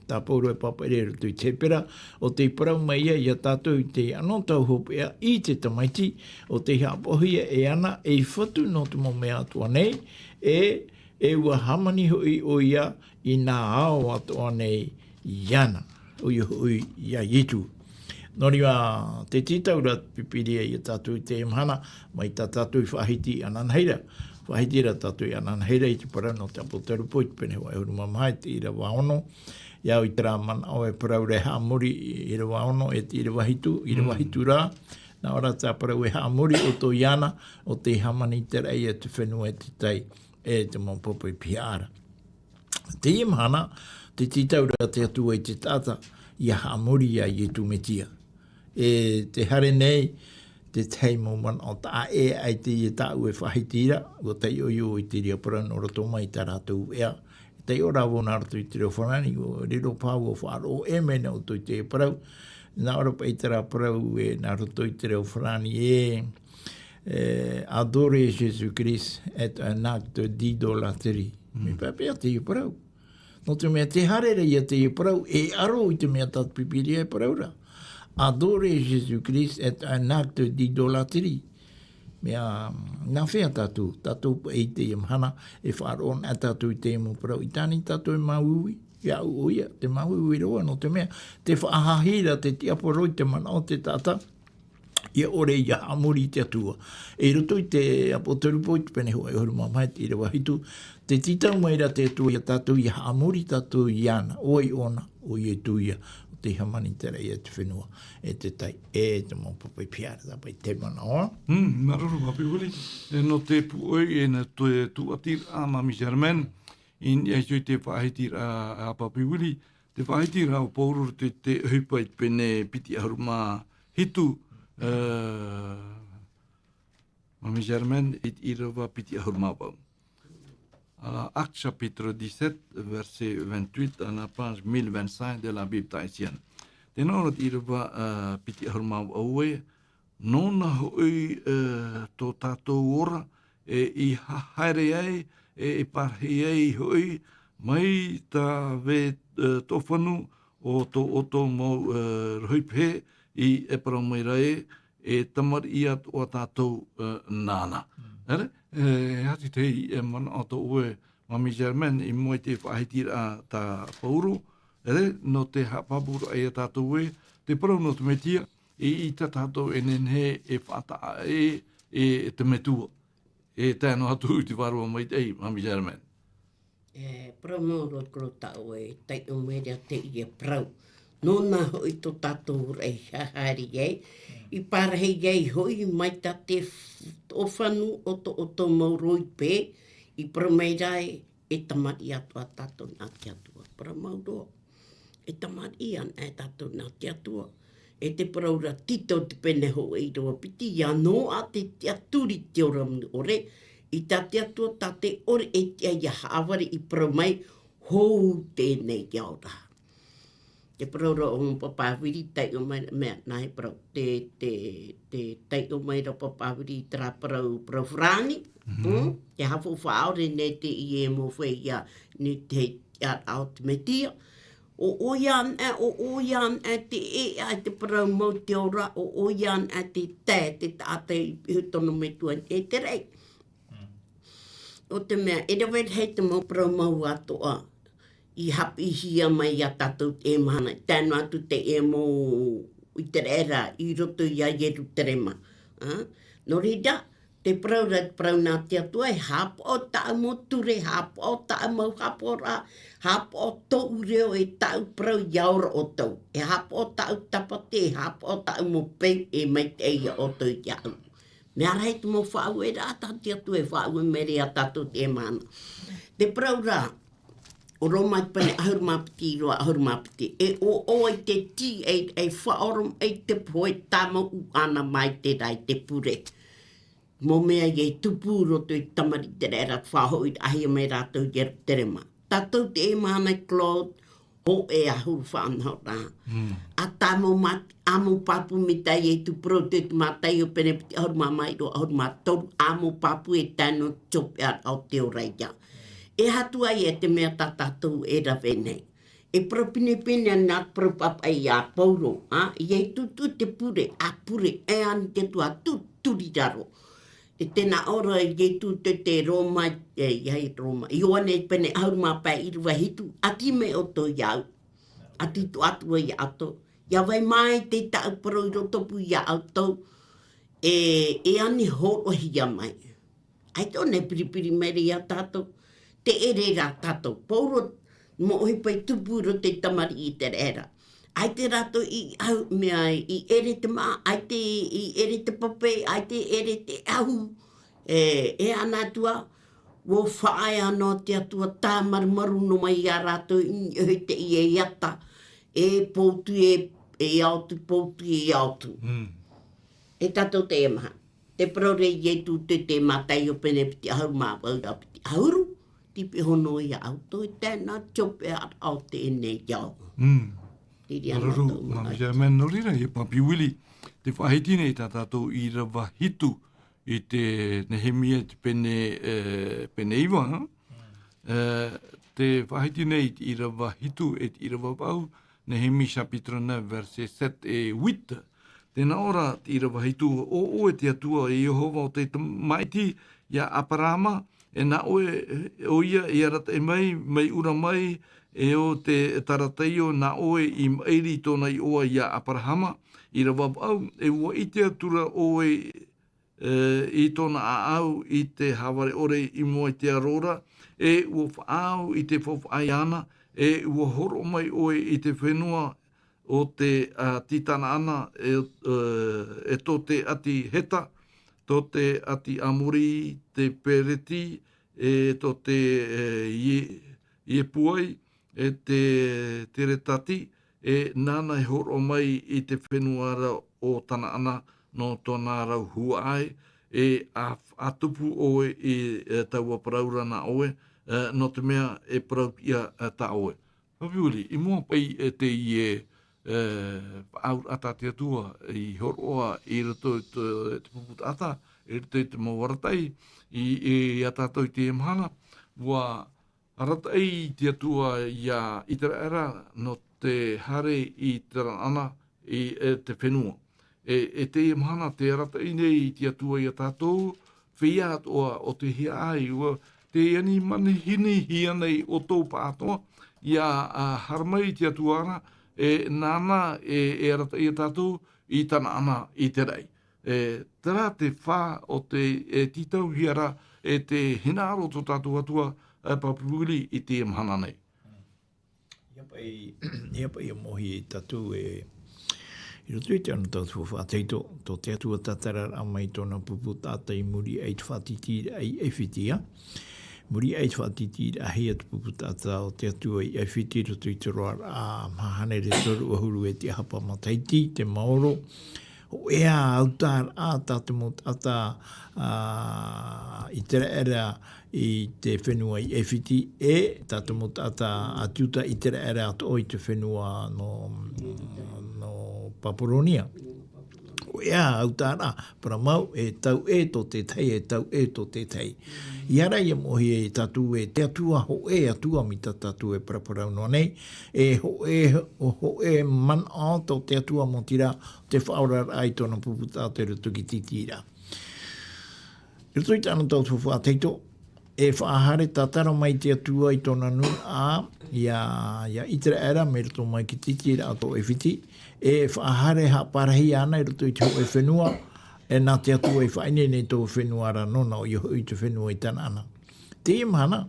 tā Pauro e pāpaʻi ra i roto i te Hepera, ʻo tē parau mai ïa iā tātou i te anotau hopeʻa i te tamaiti, ʻo tei haʻapaʻohia e ana ei fatu nō te mau mea atoʻa nei, e, e ʻua hāmani hoʻi ʻoia i nā ao atoʻa nei iāna, ʻoia hoʻi iā Ietu. Nō reira, tē tītau ra te Pīpīria iā tātou i teie mahana, mai tā tātou i faʻahiti ananahi ra. Faʻahiti ra tātou i ananahi ra i te parau nō te ʻApotarupo i te pene hōʻē ʻahuru mā maha i te ʻīrava ono. ʻIa au i terā manaʻo e parau ra e haʻamori i ʻīrava ono e te ʻīrava hitu, ʻīrava Mm. hitu ra. Nā ʻō ra tā parau e haʻamori ʻoutou iāna, ʻo tē hāmani terā ïa te fenua e te tai, e te mau papa i pihaʻa ra. Teie mahana, tē tītau ra te Atua i te taʻata, ʻia haʻamori iā Ietu Metia. E tē haere nei, te tahi mau manaʻo taʻa ʻē ʻaita ïa tāʻu e faʻahiti ra, ʻua taiʻo ïa au i te reira parau nō roto mai tā rātou veʻa. E taiʻo rā vau nā roto i te reo Farāni, ʻua riro paha ʻua faʻaroʻo ʻē mai nei ʻoutou i te parau. Nā ʻō ra paʻi terā parau e nā roto i te reo Farāni ē, e, adorer Jésus-Christ est un acte d'idolâtrie. Mm. Mea paʻi paʻi teie parau. Nō te mea tē haere ra ïa teie parau, e aro i te mea tā te Pīpīria e parau ra. Adorer Jésus-Christ est un acte d'idolâtrie. Mea, nā hea tātou, tātou paʻi i teie mahana, e faʻaroʻo na tātou i teie mau parau, i tāna tātou e māuiui, iā ʻu ʻoia, tē māuiui roa, nō te mea, tē faʻahaʻi ra te tiaporo i te manaʻo o te taʻata, ʻia ʻore ʻia haʻamori i te Atua. E i roto i te ʻApotarupo i te pene hōʻē ʻahuru mā maha i te ʻīrava hitu, tē tītau mai ra te Atua iā tātou ʻia haʻamori tātou iāna, ʻo vai ʻōna, ʻo Ietu ïa, ʻo tē hāmani terā ïa te fenua, e te tai, e te mau papa i pihaʻa ra, tā paʻi te manaʻo. Mm, māuruuru, Papi Willie. E nō te pūʻoi, e nō te tūʻatiraʻa, Māmī Germaine, i niʻa iho i te faʻahitiraʻa a Papi Willie, te faʻahitiraʻa o Pauro te, te ʻohipa i te pene piti ʻahuru mā hitu, e, Māmī Germaine, i te ʻīrava piti ʻahuru mā vaʻu. Alors, Actes chapitre dix-sept, verset vingt-huit, à la page mille vingt-cinq de la Bible tahitienne. Tē nā ʻō ra te ʻīrava, e, piti ʻahuru mā vaʻu ē, nōna hoʻi, e, tō tātou ora, e, i haere ai, e, i parahi ai hoʻi, mai tā Vē-, e, Tōfanu, ʻo tō ʻoutou mau, e, rohipehe, i e parau mai ra ē, e tamariʻi atoʻa tātou, e, nāna. Mm. ʻEre, e, ʻati te, e, manaʻo tōʻu ē, Māmī Germaine, i mua i te faʻahitiraʻa tā Pauro, ʻere, nō te haʻapāpūraʻa iā tātou ē, te parau nō te Metia, i, i tā tātou e nehenehe e faʻataʻa ē, e, e te Metua. E tae noa atu i te Vārua Maitaʻi, Māmī Germaine. E, parau mau roa te koro tāʻu e taiʻo mai ra teie parau. Nōna hoʻi tō tātou ora i haere ai, i parahi ai hoʻi mai tā te f-, tōfanu o tō, o tō mau rohipehe, i parau mai ra ē, e tamariʻi atoʻa tātou nā te Atua. Parau mau roa. E tamariʻi ana e tātou nā te Atua. E te parau ra Tito te pene hōʻē ʻīrava piti, ʻia noaʻa te tiʻaturi te ora moni ʻore, i tā te Atua tā te ʻore e tiʻa ʻia haʻavare i parau mai, hou teie nei ao ra. Te parau ra ʻo Papa Viri, taiʻo mai, mea, nā he parau, te, te, te taiʻo mai ra Papa Viri i terā parau, parau Farāni, Mhm. mm? Te haʻafaufaʻa ʻore nei teie mau feiā, nō te tiʻaraʻa o te Metia. ʻO, ʻoia ana, ʻo, ʻoia ana te ʻēʻa, te parau mau te ora, ʻo, ʻoia ana te tae, te taʻata i, i tōna Metua e te raʻi. Mm. ʻO te mea, e rave rahi te mau parau mau atoʻa i haʻapiʻihia mai iā tātou teie mahana, tae noa atu teie mau ʻĪteraʻera i roto iā Ierutarema. Ā? Nō reira, Te parau ra, te parau nā te Atua, e haʻapaʻo tāʻu mau ture, haʻapaʻo tāʻu mau haʻapaʻoraʻa, haʻapaʻo tōʻu reo, e tāʻu parau ia ora ʻoutou. E haʻapaʻo tāʻu tāpati, e haʻapaʻo tāʻu mau peu, e maitaʻi ia ʻoutou iāʻu. Mea rahi te mau faʻaueraʻa tā te Atua e faʻaue mai ra iā tātou i teie mahana. Te parau ra, ʻo Roma i te pene ʻahuru mā piti, ʻīrava ʻahuru mā piti. E ʻoaʻoa i te tī, e, e faʻaoromaʻi te pohe tāmau ʻana mai te reira i te pure. Mau mea ia i tupu i roto i te tamariʻi ʻĪteraʻera, faʻahoʻiraʻahia mai rātou i Ierutarema. Tātou i teie mahana, Claude, hōʻē ʻahuru faʻanahoraʻa. Mm. ʻA tāmau mā-, ʻa mau pāpū mai teie i tupu i roto i te Mātaio pene piti ʻahuru mā maha, ʻīrava ʻahuru mā toru, ʻa mau pāpū e tae noa i te hopeʻa o te ora ia. E aha atu ai e te mea tā tātou e rave nei. E parau pinepine ana te parau papaʻi iā Pauro, ā, ia i tutu te pure, ʻa pure, e ani te Atua, tuturi raro. E tēnā ʻō ra, ia i tutu te Roma, e, ia i Roma. Ioane pene ʻahuru mā pae ʻīrava hitu, ʻati mai ʻoutou iāʻu. ʻAti atoʻa atu vau iā ʻoutou. ʻIa vai mai te tāʻu parau i rotopū iā ʻoutou, e, e ani hōroʻahia mai. ʻAita ʻōna e piripiri mai ra iā tātou. Te ʻere ra tātou. Pauro, mau ʻohipa i tupu i roto i te tamariʻi ʻĪteraʻera. ʻAita rātou i ʻahu, mea i ʻere te māʻa, ʻaita i ʻere te pape, ʻaita i ʻere te ʻahu. E, e ana Atua, ʻua faʻaea noa te Atua tāmarumaru noa mai iā rātou i niʻa i te ʻiʻata. E pōtui, e, e ao atu, pōtui, e ao atu. Mm. E tātou teie mahana. Te parau ra ia i tutu i te Mātaio pene piti ʻahuru mā vaʻu, ʻīrava piti ʻahuru, te piha noa iā ʻoutou, e tae noa i te hopeʻa o teie nei ao. Mm. Te reira Māuruuru, tō māuruuru, māuruuru. Ia mea nō reira, ia Papi Willie, tē faʻahiti nei tā tātou ʻīrava hitu i te Nehemia te pene, e, pene iva, ha? E, tē faʻahiti nei i te ʻīrava hitu e te ʻīrava vaʻu, Nehemia chapitre neuf, verset sept et huit. Tēnā ʻō ra te ʻīrava hitu, ʻo ʻoe te Atua, e Iehova o te tamaiti iā Aperahama, e nā ʻoe, ʻoia i arataʻi mai, mai Ura mai, e ʻo te Tarataio, nā ʻoe i maʻiri i tōna iʻoa iā Aperahama, ʻīrava vaʻu, e ʻua ʻite atu ra ʻoe, e, i tōna ʻāʻau i te hāvare ʻore i mua i te aro ra, e ʻua faʻaau i te faufaʻa iāna, e ʻua hōroʻa mai ʻoe i te fenua o te, a, tītanaʻana, e, e, e tō te ʻāti Heta, tō te ʻāti Amori, te Pereti, e tō te, e, Ie-, Iepuai, e te Teretati, e nāna e hōroʻa mai i te fenua ra o Tanaana nō tōna rau huaʻai, e a, a tupu ʻoe i, e, taua parau ra nā ʻoe, e, nō te mea e parau ia, e, tā ʻoe. Papi Willie, i mua paʻi, e, teie, e, faʻaauraʻa tā te Atua i hōroʻa i roto i te, te pupu taʻata, i roto i te mau arataʻi, i, i, iā tātou i teie mahana, ʻua arataʻi te Atua iā ʻĪteraʻera nō te haere i Tanaana i, e, te fenua. E, e teie mahana tē arataʻi nei te Atua iā tātou, feiā atoʻa ʻo tē hia ai, ʻua tē ani manihinihia nei ʻoutou pāʻatoʻa, ʻia, a, haere mai te Atua ra, e, nāna e, e arataʻi iā tātou i Tanaana i te raʻi. E, terā te fā o te, e, tītauhia ra, e te hinaʻaro tō tātou Atua, e, Papi Willie i teie mahana nei. ʻIa paʻi, ʻia paʻi ʻia mōhia tātou e, i roto i te anotau tuhaʻa faʻateito, tō te Atua tātararaʻa mai tōna pupu taʻata i muri aʻe i te faʻatītīraʻa i ʻAifiti. Muri aʻe i te faʻatītīraʻahia te pupu taʻata o te Atua i ʻAifiti i roto i te roaraʻa maha hānere toru ʻahuru e te ʻahapa matahiti, te maoro. Hōʻē ā autaʻaraʻa tā te mau taʻata, ā, ʻĪteraʻera i te fenua i ʻAifiti, e tā te mau taʻata a Iuta, ʻĪteraʻera atoʻa i te fenua nō, nō Papuronia. Hōʻē ā autaʻaraʻa, parau mau, e tau ʻē tō te tahi, e tau ʻē tō te tahi. ʻIa ora, ʻia mōhia tātou e te Atua, hōʻē Atua mai tā tātou e paraparau noa nei, e hōʻē, hōʻē manaʻo tō te Atua, maoti rā, te faʻaoraraʻa i tōna pupu taʻata i roto i te tītīraʻa. I roto i te anotau tuhaʻa faʻateito, e faʻahaere tātara mai te Atua i tōna nūnaʻa, iā, iā ʻĪteraʻera, mai roto mai i te tītīraʻa o ʻAifiti, e faʻahaere haʻaparahi ana i roto i te hōʻē fenua, E nā te Atua i faʻaineine i tō fenua ra nōna ʻoia hoʻi te fenua i Tanaana. Teie mahana,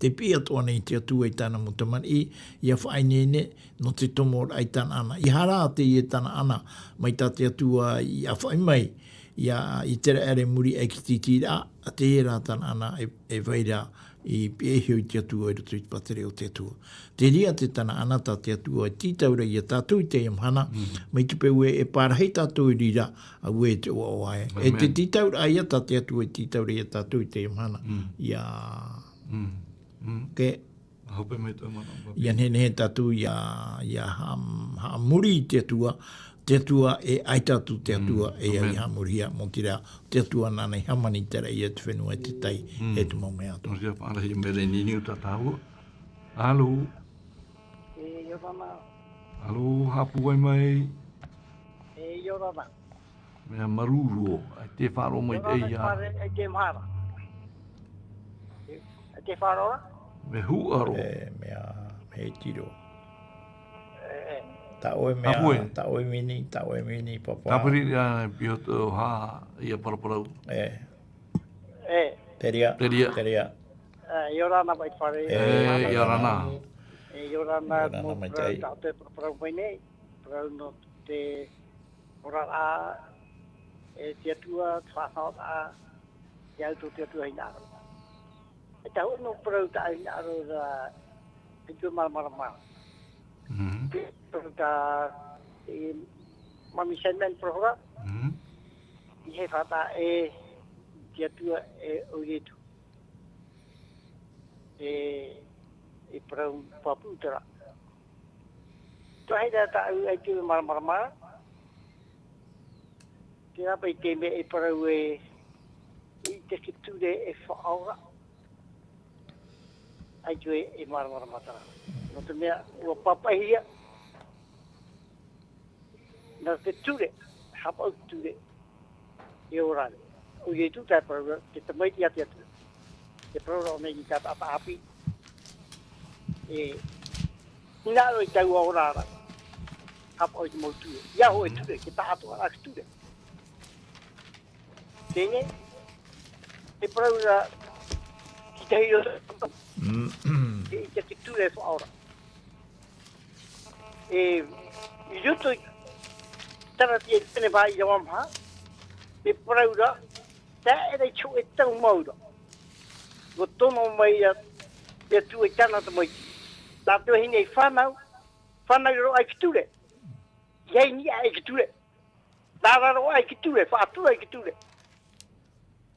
te piʻi atoʻa nei te Atua i tāna mau tamariʻi, ʻia faʻaineine nō te tomoraʻa i Tanaana. ʻEiaha rā teie Tanaana, mai tā te Atua i ʻāfaʻi mai, ʻia, i te raʻi i muri aʻe i te tītīraʻa, a teie rā Tanaana e, e vai ra i piʻi iho i te Atua i roto i te pātireia o te Atua. Te reira te Tanaana tā te Atua e tītau ra ia tātou i teie mahana, mai te peu ē e parahi tātou i reira, auē te ʻoaʻoa ē. E te tītauraʻa ia tā te Atua e tītau ra ia tātou i teie mahana. ʻIa, ke, ʻia nehenehe tātou ʻia, ʻia haʻa-, haʻamori i te Atua, te Atua e ʻaita atu te Atua e au i haʻamorihia, mau ʻite ra, te Atua nāna i hāmani i te raʻi e te fenua e te tai, e te mau mea atoʻa. Nō reira, parahi mai ra i niuniu tā tāua. Alo. E, ʻia ora na. Alo, haʻapūai mai. E, ʻia ora na. Mea māuruuru, ʻaita e faʻaroʻo mai. ʻIa ora na, ʻia. Fare, ʻaita e mahara. ʻAita e faʻaroʻo ra? Mea huru. E, mea, mea tiro. E, e. Tā ʻoe mea, tā ʻoe mini, tā ʻoe mini, papa. Tāpiri, ʻia, pio tō hā, ʻia paraparau. E. E. Te reira. Te reira. Te reira. E, ʻia ora na mai te fare. E, ʻia ora na. E, ʻia ora na, ʻia ora na mau parau, tā te parau mai nei. Parau nō te oraraʻa, e te Atua, te faʻanahoraʻa, te au tō te Atua hinaʻaro. E tahu nō parau tā hinaʻaro ra, e te māramarama. Te parau tā, e, Mami Sandman parau ra. I he fata e te Atua e ʻo Ietu. E, e parau pāpū terā. Tuahine tāʻu ʻaita e māramarama. Terā paʻi te mea e parau e, i te ture e faʻaora. ʻAita e, e māramarama terā. Nō te mea, ʻua pāpaʻihia. Nā te ture, haʻapaʻo te ture, e ora nei. ʻO Ietu te parau ra, te tamaiti a te Atua. Te parau ra ʻōna i te taʻata ʻāpī. E, hinaʻaro i taua oraraʻa. Haʻapaʻo i te mau ture. ʻIa hoʻi e ture, te taʻatoʻaraʻa te ture. Teie, te parau ra, te tahi o, e, i te ture e faʻaora. E, i roto i Taratia i te pene vaʻa ʻīrava maha, e parau ra, taeaʻe ra i te hōʻē tau mau ra. ʻUa tono mai ia, te Atua i tāna tamaiti. Nā te vahine i fānau, fānau roa i te ture. ʻIa ʻimi aʻe i te ture. Nā raro aʻe i te ture, faʻatura i te ture.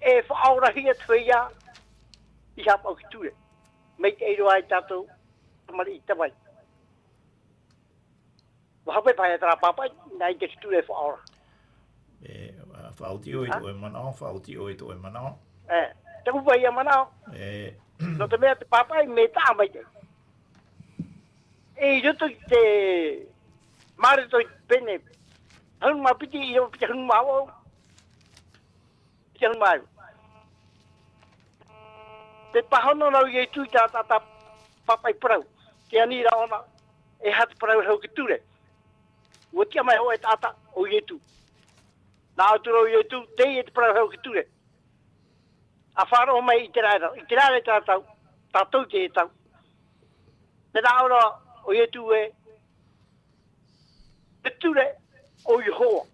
E faʻaorahia te feiā, i haʻapaʻo i te ture. Maitaʻi roa ai tātou, tamariʻi i te vai. ʻUa hape paʻi terā pāpaʻi, nā i te ture e faʻaora. E, faʻaoti ʻoe i tō ʻoe manaʻo, faʻaoti ʻoe i tō ʻoe manaʻo. E, taku paʻi ia manaʻo. E. Nō te mea te pāpaʻi, mea taʻa maitaʻi. E, i roto i te, mā roto i te pene, hunu mā piti, ʻīrava piti hunu mā vaʻu. Te hunu mā vaʻu. Te pāhono ra ʻo Ietu i tā, tā, tā pāpaʻi parau. Te ani ra ʻōna, e aha te parau hau i te ture. ʻUa tiʻa mai hoʻi e taʻata, ʻo Ietu. Nā ʻō atu ra ʻo Ietu, teie te parau hau i te ture. ʻA faʻaroʻo mai i te raʻi ra, i te raʻi ra tātou, tātou te tau. Terā ʻō ra ʻo Ietu ē, te ture ʻo Iehova.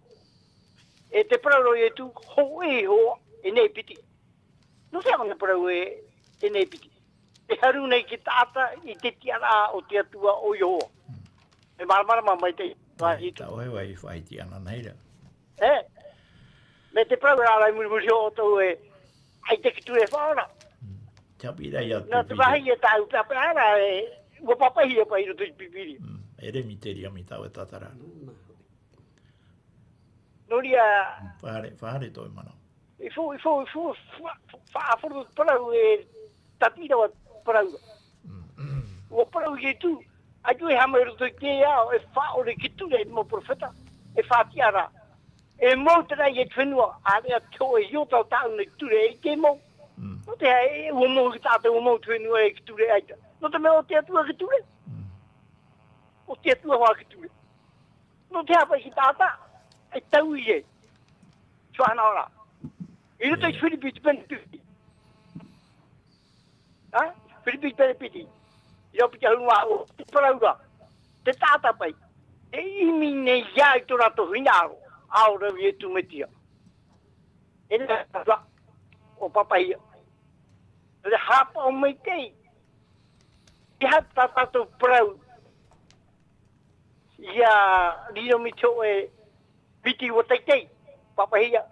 E te parau ra ʻo Ietu, hōʻē Iehova, e nei piti. Nō te aha te parau e, e nei piti. E haru nei te taʻata i te tiʻaraʻa o te Atua ʻo Iehova. E māramarama mai te, e, tā ʻoe vai faʻaiti ana nei ra. E, mea te parau ra ʻaore i muri muri ʻoutou e, ʻaita e ture e faʻaora. Te haʻapiʻiraʻa ia. Nā te vāhi e tāʻu peʻapeʻa ra e, ʻua pāpaʻihia paʻi i roto i te Pīpīria. Mm, e remi te reira mai tāʻu e tātara. Nō reira. Mm, faʻahaere, faʻahaere tō ʻoe manaʻo. I fo, i fo, i fo, fa-, fa-, faʻaroʻo te parau e tātira ʻoe parau ra. Mm. ʻUa parau Ietu, ʻaita e haʻamau i roto i te ao, e faʻaʻore i te ture, e mau perofeta, e faʻatiʻa ra. E mau terā i te fenua, ʻāreʻa te hōʻē iota o tāʻu nei ture, e ʻite mau. Mm. Nō te aha, e, ʻua mau te taʻata, ʻua mau te fenua e te ture ʻaita. Nō te mea ʻo te Atua te ture. Mm. ʻO te Atua hoʻi te ture. Nō te aha paʻi te taʻata, e taui ē. Tuahana ora. I roto i te Firipi te pene piti. Ha? Firipi te pene piti. I roto i te ahuru mā, o te parau ra. Te taʻata paʻi. E ʻimi nei ia i tō rātou hinaʻaro. ʻAore rā Iesu Mesia. E rā, o papahia. Te haʻapaʻo mai te. Te haʻapaʻo tātou parau. Ia riro mai te hōʻē piti ua teitei, papahia.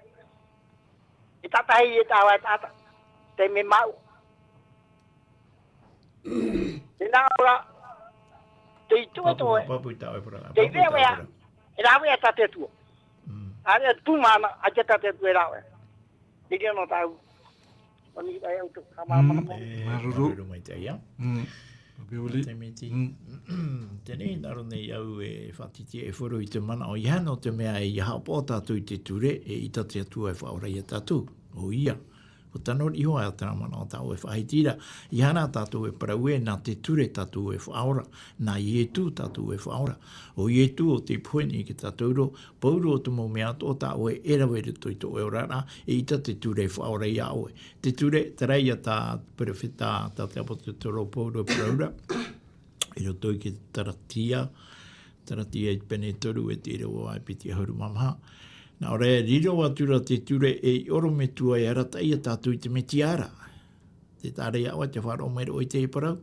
E tātahi e tāua e taʻata. Te me mau. Tēnā ora. Te i tua toe. Papu i tāua e parau. Te i vea vea. E rāvea tā te Atua. Mm. Are atu pūmana, a te tā te Atua e rāvea. Te reo nō tāu. Pani ai au tō, ka māmana mai. Māuruuru. Māuruuru mai te ia. Mm. Papi Uli. Te miti. Mm. Tēnei, nā roto nei au e faʻatiti e horo i te manaʻo, ia nō te mea e ia haʻapaʻo tātou i te ture, e ʻita te Atua e faʻaora ia tātou. ʻO ia. ʻO tano iho a te manaʻo tāʻu e faʻahiti ra. Ia nā tātou e parau ē, nā te ture tātou e faʻaora. Nā Iesu tātou e faʻaora. ʻO Iesu o te pohe nei ki tātou ro, Pauroa o te mau mea atoʻa tā ʻoe e rave i roto i tō ʻoe oraraʻa, e ʻita te ture e faʻaora ia ʻoe. Te ture, terā ia tā perofeta, tā te ʻāpōsetolo Pauroa e parau ra. I roto i te Karatia, Karatia i te pene toru e te ʻīrava e piti ʻahuru mā maha. Nā ʻō ra, riro atu ra te ture ei ʻorometua e arataʻi ia tātou i te Mesia ra. Tē taʻa ra ia ʻoe te faʻaroʻo mai ra ʻoe i te parau.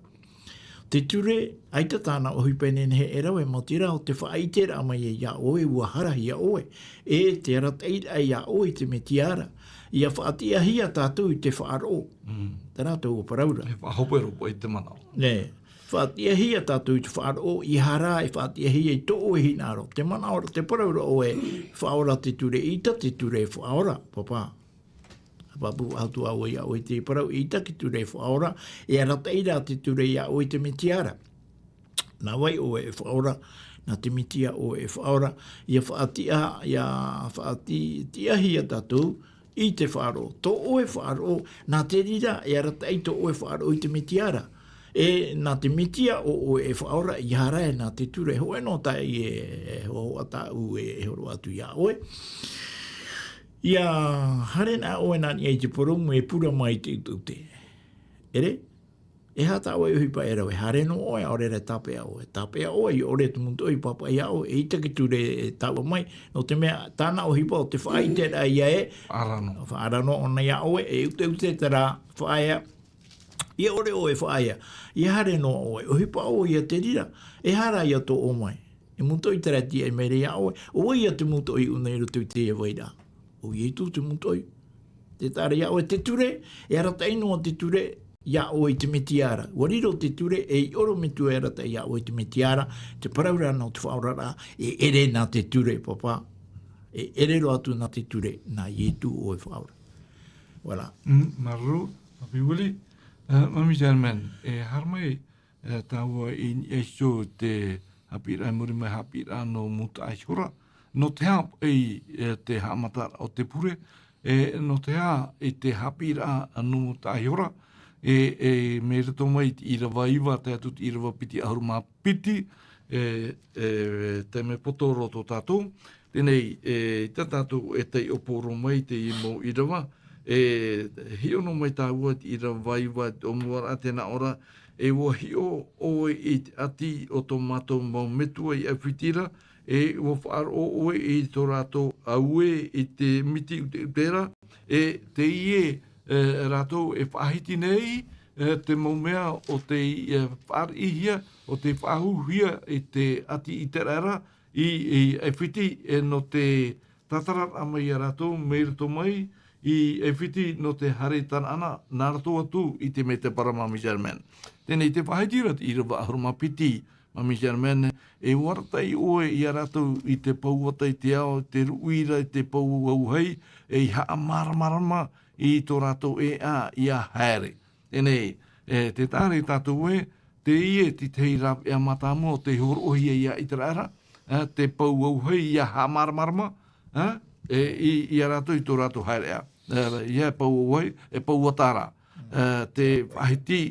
Te ture, ʻaita tāna ʻohipa e nehenehe e rave, mau terā ʻo te faʻaʻiteraʻa mai ia ʻoe, ʻua hara ia ʻoe. E te arataʻiraʻa ia ʻoe i te Mesia ra. ʻIa faʻatiʻahia tātou i te faʻaroʻo. Mm. Terā tōʻu parau ra. E faʻahope roa i te manaʻo. Nē. Faʻatiʻahia tātou i te faʻaroʻo, ʻia hara e faʻatiʻahia i tō ʻoe hinaʻaro. Te manaʻo ra, te parau ra ʻoe, faʻaora te ture, ʻita te ture e faʻaora, papa. Pāpū atu ā ʻoe ia ʻoe i te parau, ʻita te ture e faʻaora, e arataʻi rā te ture ia ʻoe i te Mesia ra. Nā vai ʻoe e faʻaora, nā te Mesia ʻoe e faʻaora, ʻia faʻatiʻa-, ʻia faʻati-, tiʻahia tātou i te faʻaroʻo. Tō ʻoe faʻaroʻo, nā te reira e arataʻi tō ʻoe faʻaroʻo i te Mesia ra. E nā te Mesia ʻo ʻoe e faʻaora, ʻia hara e nā te ture. Hōʻē noa taʻi e, e hōhoʻa tāʻu e, e horo atu ia ʻoe. ʻIa haere na ʻoe nā niʻa i te porōmu e pure mai i te ʻuteʻute. ʻEre? E aha tā ʻoe ʻohipa e rave, haere noa ʻoe, ʻaore rā e tāpeʻa ʻoe. Tāpeʻa ʻoe, ʻia ʻore te mūtoʻi i pāpaʻi ia ʻoe, eʻita te ture e taua mai, nō te mea, tāna ʻohipa ʻo te faʻaʻiteraʻa ia ē. Faʻaara noa. Faʻaara noa ʻōna ia ʻoe, e ʻuteʻute terā faʻaea. ʻIa ʻore ʻoe e faʻaea, ʻia haere noa ʻoe, ʻohipa ʻoe ia te reira, e aha rā ia tō ʻō mai. E mūtoʻi terā e tīaʻi mai ra ia ʻoe, ʻo vai ia te mūtoʻi ʻuna i roto i teie vai ra. ʻO Iesu te mūtoʻi. Tē taʻa ra ia ʻoe te ture, e arataʻi noa te ture, ia ʻoe i te Mesia ra. ʻUa riro te ture, ei ʻorometua e arataʻi ia ʻoe i te Mesia ra, te parau ra nō te faʻaoraraʻa, e ʻere nā te ture, papa. E ʻere roa atu nā te ture, nā Iesu ʻoe e faʻaora. Voilà. Mm, māuruuru, Papi Uli. Eh, Mami Germaine, e haere mai, eh, tāua i niʻa iho i te haʻapiʻiraʻa, i muri mai haʻapiʻiraʻa nō Mūtaʻa Ihora. Nō te aha paʻi, eh, te haʻamataraʻa o te pure, e, nō te aha i te haʻapiʻiraʻa nō Mūtaʻa Ihora, e, e, mai roto mai i te ʻīrava iva, tae atu i te ʻīrava piti ʻahuru mā piti, e, e, taime poto roa tō tātou. Teie nei, e, ʻaita tātou e taiʻo poro mai i teie mau ʻīrava, e, hiʻo noa mai tāua i te ʻīrava iva, te ʻōmuaraʻa tē nā ʻō ra, e ʻua hiʻo ʻoe i te ʻati o tō mātou mau metua i ʻAifiti ra, e ʻua faʻaroʻo ʻoe i tō rātou auē i te miti ʻuteʻute ra, e teie, e, rātou e faʻahiti nei, e, te mau mea o tei, e, faʻariʻihia, o tei faʻahouhia i te ʻati ʻĪteraʻera i, i ʻAifiti, e, nō te tātararaʻa mai ia rātou, mai roto mai i ʻAifiti nō te haere i Tanaana, nā roto atu i te Medebara, Mami Germaine. Teie nei te faʻahiti ra te ʻīrava ʻahuru mā piti, Mami Germaine, e ʻua arataʻi ʻoe ia rātou i te pou ata i te ao, i te ruʻi ra, i te pou auahi, e ʻia haʻamāramarama i tō rātou ʻēʻa ʻia haere. Teie nei, e, tē taʻa ra ia tātou ē, teie te tahi rāveʻa mātāmua o tei hōroʻahia ia ʻĪteraʻera, e, te pou auahi ʻia haʻamāramarama, e, e, i, ia rātou i tō rātou haereʻa. E, ia e pou auahi, e pou ata ra. E, te faʻahiti,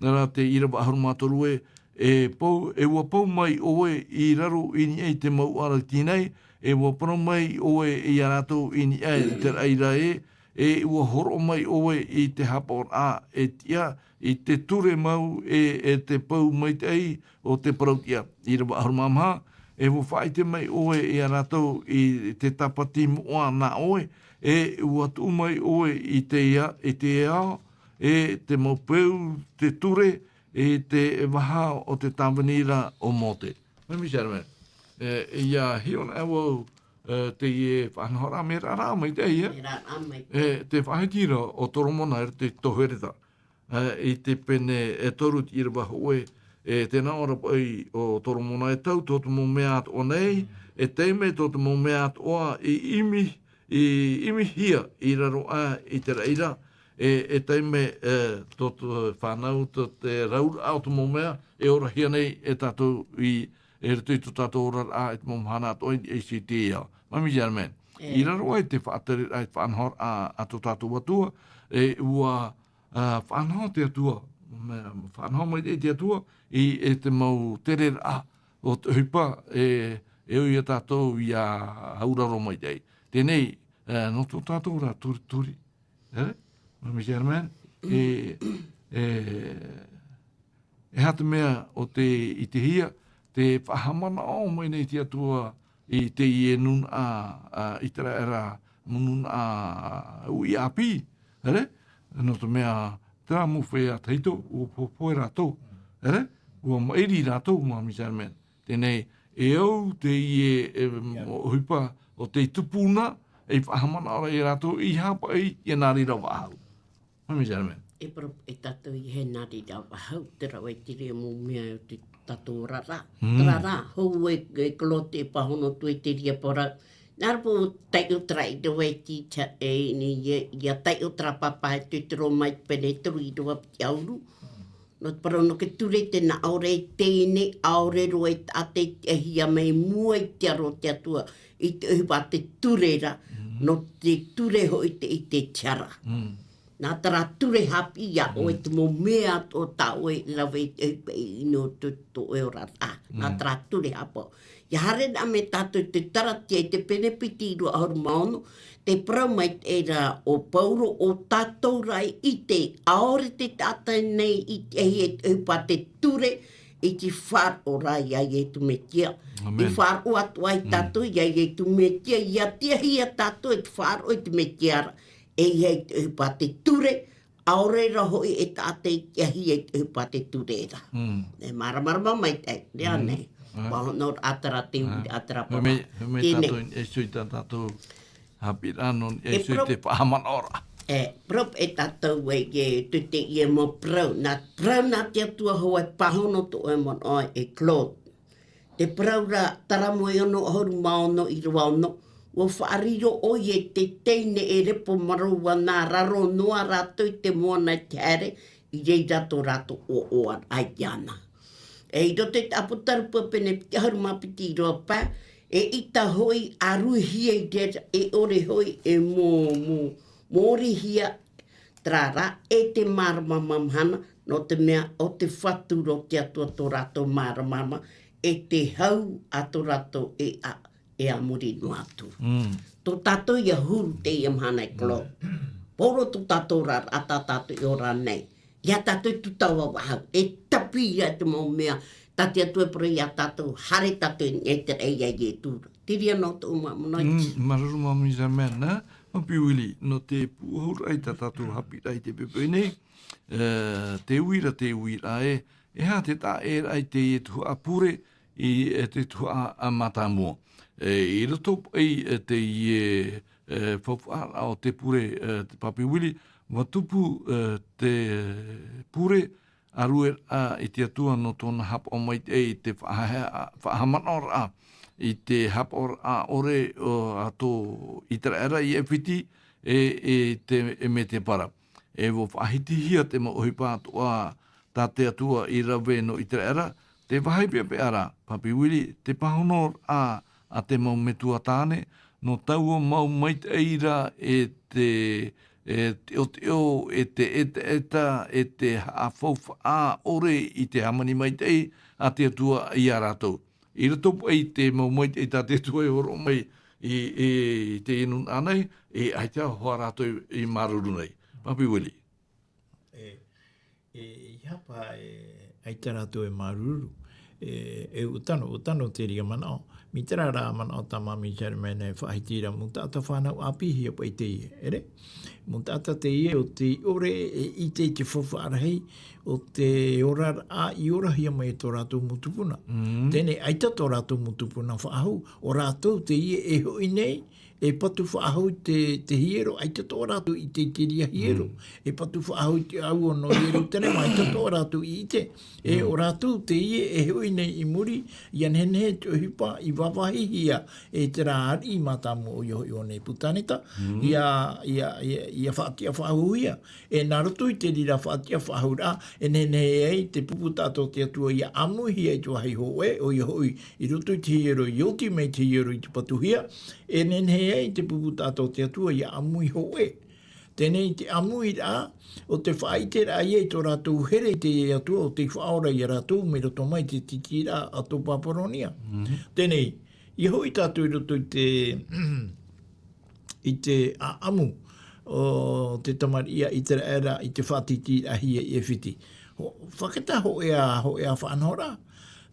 ra te ʻīrava ʻahuru mā toru ē, e pou, e ʻua pou mai ʻoe i raro i niʻa i te mau ʻāraiti nei, e ua parau mai ʻoe ia rātou i niʻa i te raʻi ra ē, e ua horoʻa mai ʻoe i te hāpaʻoraʻa e tiʻa, i te ture mau e, e te pou maitaʻi o te parau tiʻa. ʻĪrava ʻahuru mā maha, e ua faʻaʻite mai ʻoe ia rātou i te tāpati moʻa nā ʻoe, e ua tuʻu mai ʻoe i te ia, i te ao, e te mau peu, te ture, i te vaha o te tāvini ra o Mōte. Mai Miss Herman, e, ia hiʻo na e vau, e, teie faʻanahoraʻa mea raraʻa maitaʻi, e? Mea raraʻa maitaʻi. E, te faʻahiti ra o Toromona i te tohereta. E, i te pene e toru te ʻīrava hōʻē, e, tē nā ʻō ra paʻi o Toromona e tau tō te mau mea atoʻa nei, e taime tō te mau mea atoʻa i ʻimi, i ʻimihia i raro aʻe i te raʻi ra, e, e taime, e, tō te fānau, tō te rauraʻa o te mau mea, e orahia nei e tātou i, e roto i tō tātou oraraʻa i te mau mahana atoʻa i, i C T A. Mai Miss Herman. E. I raro aʻe i te faʻatereraʻa, i te faʻanahoraʻa a, a tō tātou Atua, e, ua, a, faʻanaho te Atua, mea, faʻanaho mai te, te Atua, i, e te mau tereraʻa o te ʻohipa, e, e ʻoia tātou ia auraro maitaʻi. Teie nei, e, nō tō tātou ra turituri. E? Mai Miss Herman, e, e, e aha te mea o te, i te hia, te faʻahaʻamanaʻo mai nei te Atua i teie nūnaʻa, a, ʻĪteraʻera, mau nūnaʻa uʻi ʻāpī, ʻere? Nō te mea, terā mau feiā tahito, ua pohe rātou, ʻere? Ua maʻiri rātou, mai Miss Herman. Teie nei, e au teie, e, ʻohipa o te tupuna, e faʻahaʻamanaʻo ra ia rātou, ʻeiaha paʻi ia nā reira faʻahou. Mai Miss Herman. E parau e tātou ia e nā reira faʻahou, terā hoʻi te reira mau mea o tō tātou oraraʻa. Mm. Terā rā, hou e, e Claude e pāhono atu i te reira parau. Nā reira paʻi taiʻo terā i te vai te tia, e, nei, ia, ia taiʻo terā pāpā e te toro mai te pene toru ʻīrava piti ʻahuru. Nō te parau nō te ture tē nā ʻō ra i teie nei, ʻaore roa e taʻata i tiʻahia mai i mua i te aro o te Atua, i te ʻohipa a te ture ra, mm, nō te ture hoʻi te, i te tiʻa ra. Mm. Nā terā ture haʻapiʻi ia ʻoe, mm, te mau mea atoʻa tā ʻoe e rave i te ʻohipa i ʻō i tō, tō ʻoe oraraʻa. Nā, mm, terā ture haʻapaʻo. Ia haere na mai tātou i te Taratia i te pene piti ʻīrava ʻahuru mā ono, tē parau mai ra ʻo Pauro, ʻo tātou rā i ʻite, ʻaore te taʻata nei i tiʻahia i te ʻohipa a te ture, i te faʻaroʻo ra ia Iesu Mesia. Amen. I faʻaroʻo atoʻa ai, mm, tātou ia Iesu Mesia, ia tiʻahia tātou i te faʻaroʻo i te Mesia ra, ʻeiaha i te ʻohipa a te ture, ʻaore rā hoʻi e taʻata i tiʻahia i te ʻohipa a te ture ra. Mm. E māramarama maitaʻi, ʻia, mm, nei. Ah. Pāhonoraʻa terā te, ah, ui, a terā pāpā. Humi, humi. Teie nei. Tātou, e ʻoia i tā tātou haʻapiʻiraʻa nō, e, e ʻoia i te faʻahaʻamanaʻoraʻa. E, parau e tātou e, e, tō teie mau parau. Nā, parau nā te Atua hoʻi e pāhono tō ʻoe manaʻo e Claude. Te parau ra, Taramo e ono ʻahuru mā ono ʻīrava ono, ʻua faʻariro ʻoia i te teine e repo marō ana raro noa rātou i te moana i te haere, i reira tō rātou ʻoaʻoa ai iāna. E i roto i te ʻApotarupa pene piti ʻahuru mā piti ʻīrava pae, eʻita hoʻi ʻāruihia i reira, e ʻore hoʻi e mō, mō, mōrihia, terā rā, e te māramarama mahana, nō te mea ʻo te Fatu ra o te Atua tō rātou māramarama, e te hau a tō rātou ʻēʻa, e a muri noa atu. Mm. Tō tātou ia huru teie mahana e Claude. Mm. Paulo tō tātou oraraʻa tā tātou e ora nei. Ia tātou tūtava faʻahou. E tapiraʻa te mau mea. Tā te Atua e parau ia tātou, haere tātou i te raʻi ia Iesu. Te reira nō tōʻu mau manaʻo. Mm, māuruuru maitaʻi Miss Herman, nā. Papi Willie, nō te pūʻohuraʻa i tā tātou haʻapiʻiraʻa i te poʻipoʻi nei, e, te uira, te uira, e, e aha te taʻeraʻa i teie tuhaʻa pure, i, e, te tuhaʻa, a, mātāmua. E, i roto paʻi, e, teie, e, faufaʻa o te pure, e, te Papi Willie, ʻua tupu, e, te pure, ʻārueraʻa i te Atua nō tōna haʻapaʻo maitaʻi i te faʻaha-, faʻahaʻamanaʻoraʻa, i te haʻapaʻoraʻa ʻore o, a tō ʻĪteraʻera i ʻAifiti, e, e te, e Medebara. E ʻua faʻahitihia te mau ʻohipa atoʻa tā te Atua i rave nō ʻĪteraʻera, te vāhi peʻapeʻa ra, Papi Willie, te pāhonoraʻa a te mau metua tāne, nō taua mau maitaʻi ra e te, e teʻoteʻo, e te ʻetaʻeta, e te haʻafaufaʻa ʻore i te hāmani maitaʻi a te Atua ia rātou. i roto paʻi i te mau maitaʻi tā te Atua e hōroʻa mai i, i, i teie nūnaʻa nei, e ʻaita hoʻi rātou i, i māuruuru nei. Papi Willie. E, e, i hapa e, ʻaita rātou e māuruuru. E, e ʻua tano, ʻua tano te reira manaʻo. Mai terā rā manaʻo tā māmī i haere mai nei, faʻahiti ra mau taʻata fānau ʻāpī hia paʻi teie, ʻere? Mau taʻata teie ʻo tē ʻore e ʻite i te faufaʻa rahi o te oraraʻa i orahia mai e tō rātou mau tupuna. Mm. Teie nei, ʻaita tō rātou mau tupuna faʻahou, ʻo rātou teie e hoʻi nei, e patu faʻahou i te, te hiero, ʻaita tō rātou i te, i te reira hiero. Mm. E patu faʻahou i te ʻāua nō Ierutarema, ʻaita tō rātou i ʻite. E, mm, ʻo rātou teie e hoʻi nei i muri, ʻia nehenehe te ʻohipa i vāvāhihia e terā ariʻi mātāmua ʻoia hoʻi ʻo Nepukaneta, mm, ʻia, ʻia, ʻia, ʻia faʻatiʻa faʻahouhia. E nā roto i te reira faʻatiʻa faʻahouraʻa, e nehenehe ai te pupu taʻata o te Atua ʻia ʻāmuihia i te vāhi hōʻē, ʻoia hoʻi i roto i te hiero, i oti mai te hiero i te patuhia, e nehenehe ai te pupu taʻata o te Atua ʻia ʻāmui hōʻē. Teie nei te ʻāmuiraʻa, ʻo te faʻaʻiteraʻa ia i tō rātou here i te Atua ʻo tei faʻaora ia rātou mai roto mai i te tītīraʻa ʻato Paparonia. Mhm. Teie nei, ʻia hoʻi tātou i roto i te, i te ʻāʻamu o te tamariʻi a ʻĪteraʻera i te faʻatītīraʻahia i ʻAifiti. Ho-, fakatā hōʻē ā, hōʻē ā faʻanahoraʻa.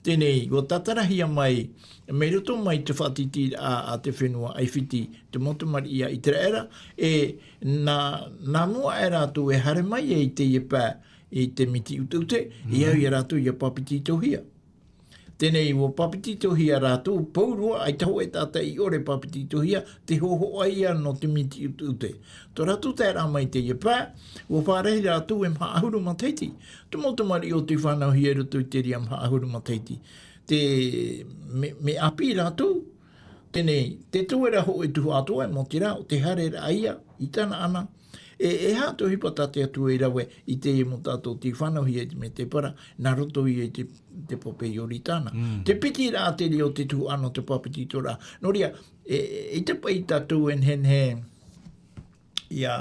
Teie nei, ʻua tātarahia mai, mai roto mai te faʻatītīraʻa a te fenua ʻAifiti, te mau tamariʻi a ʻĪteraʻera, e nā, nā mua aʻe rātou e haere mai ai i teie pae i te miti ʻuteʻute, e au ia rātou ʻia papetitohia. Teie nei, ʻua papetitohia rātou, pauroa, ʻaita hōʻē taʻata i ʻore papetitohia, te hōhoʻa ia nō te miti ʻuteʻute. Tō rātou taeraʻa mai i teie pae, ʻua pārahi rātou e maha ʻahuru matahiti. Te mau tamariʻi ʻo tei fānauhia i roto i te reira maha ʻahuru matahiti. Te, mea, mea ʻāpī rātou, teie nei, te tuera hōʻē tuhaʻa atoʻa, mau terā, ʻo te haereraʻa ia, i Tanaana. E, e aha te ʻohipa tā te Atua i rave i teie mau taʻata ʻo tei fānauhia i te mētēpara, nā roto ia i te, te pape Ioritana. Mm. Te piti rā te reira o te tuhaʻa nō te papetitoraʻa. Nō reira, e, e, ʻaita paʻi tātou e nehenehe, ʻia,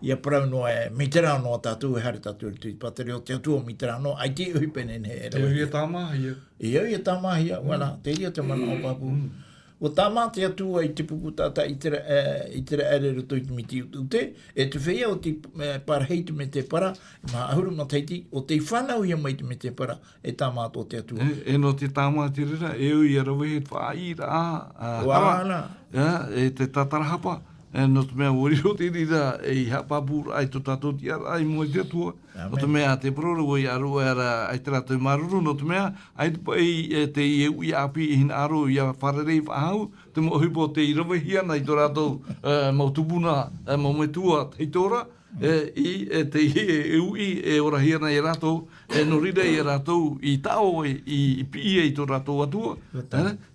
ʻia parau noa e, mai terā noa tātou e haere tātou i te pātere o te Atua, mai terā noa, ʻaita e ʻohipa e nehenehe e rave. Te ʻohipa tāmāhia. E au ia tāmāhia, mm, voilà, te reira te manaʻo pāpū. Mm. ʻUa tāmā te Atua i te pupu taʻata ʻĪtera-, e, ʻĪteraʻera i roto i te miti ʻuteʻute, e te feiā ʻo tei, e, pārahi i te mētēpara, maha ʻahuru matahiti, ʻo tei fānauhia mai i te mētēpara, e tāmā atoʻa te Atua. E, e nō te tāmā te reira, e au ia rave he faʻaʻīraʻa, a, voilà, hara. E, e te tātarahapa, e, nō te mea ʻua riro te reira, e, i haʻapāpūraʻa i tō tātou tiʻaraʻa i mua i te Atua. Amen. Nō te mea, te parau ra, ʻua ʻite ra, ʻaita rātou e māuruuru, nō te mea, ʻaita paʻi, e, teie uʻi ʻāpī e hinaʻaro ʻia fārerei faʻahou, te mau ʻohipa ʻo tei ravehia na i tō rātou, e, mau tupuna, e, mau metua, tei tora, e, i, e, teie uʻi, e orahia na ia rātou, e, nō reira ia rātou i taʻo, e, i, i piʻi ai i tō rātou Atua, e,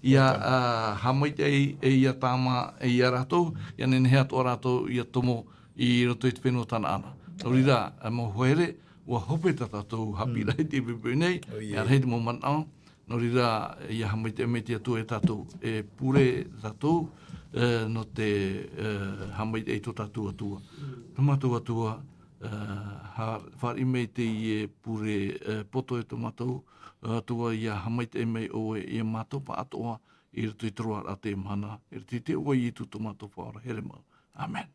ʻia, a, haʻamaitaʻi, e, ʻia tāmā, e, ia rātou, ʻia nehenehe atoʻa rātou, ʻia tomo, i roto i te fenua Tanaana. Nō reira, e, mau hoa here, ʻua hope tā tātou haʻapiʻiraʻa i te poʻipoʻi nei, ʻoia, e ʻārahi te mau manaʻo. Nō reira, ʻia haʻamaitaʻi mai te Atua ia tātou, e pure tātou, e, nō te, e, haʻamaitaʻi i tō tātou Atua. Tō mātou Atua, e, ha-, fāriʻi mai teie pure, e, poto e tō mātou, e, Atua, ʻia haʻamaitaʻi mai ʻoe ia mātou pāʻatoʻa, i roto i te roaraʻa o teie mahana, i roto i te iʻoa o Ietu tō mātou Faʻaora here mau. Amen.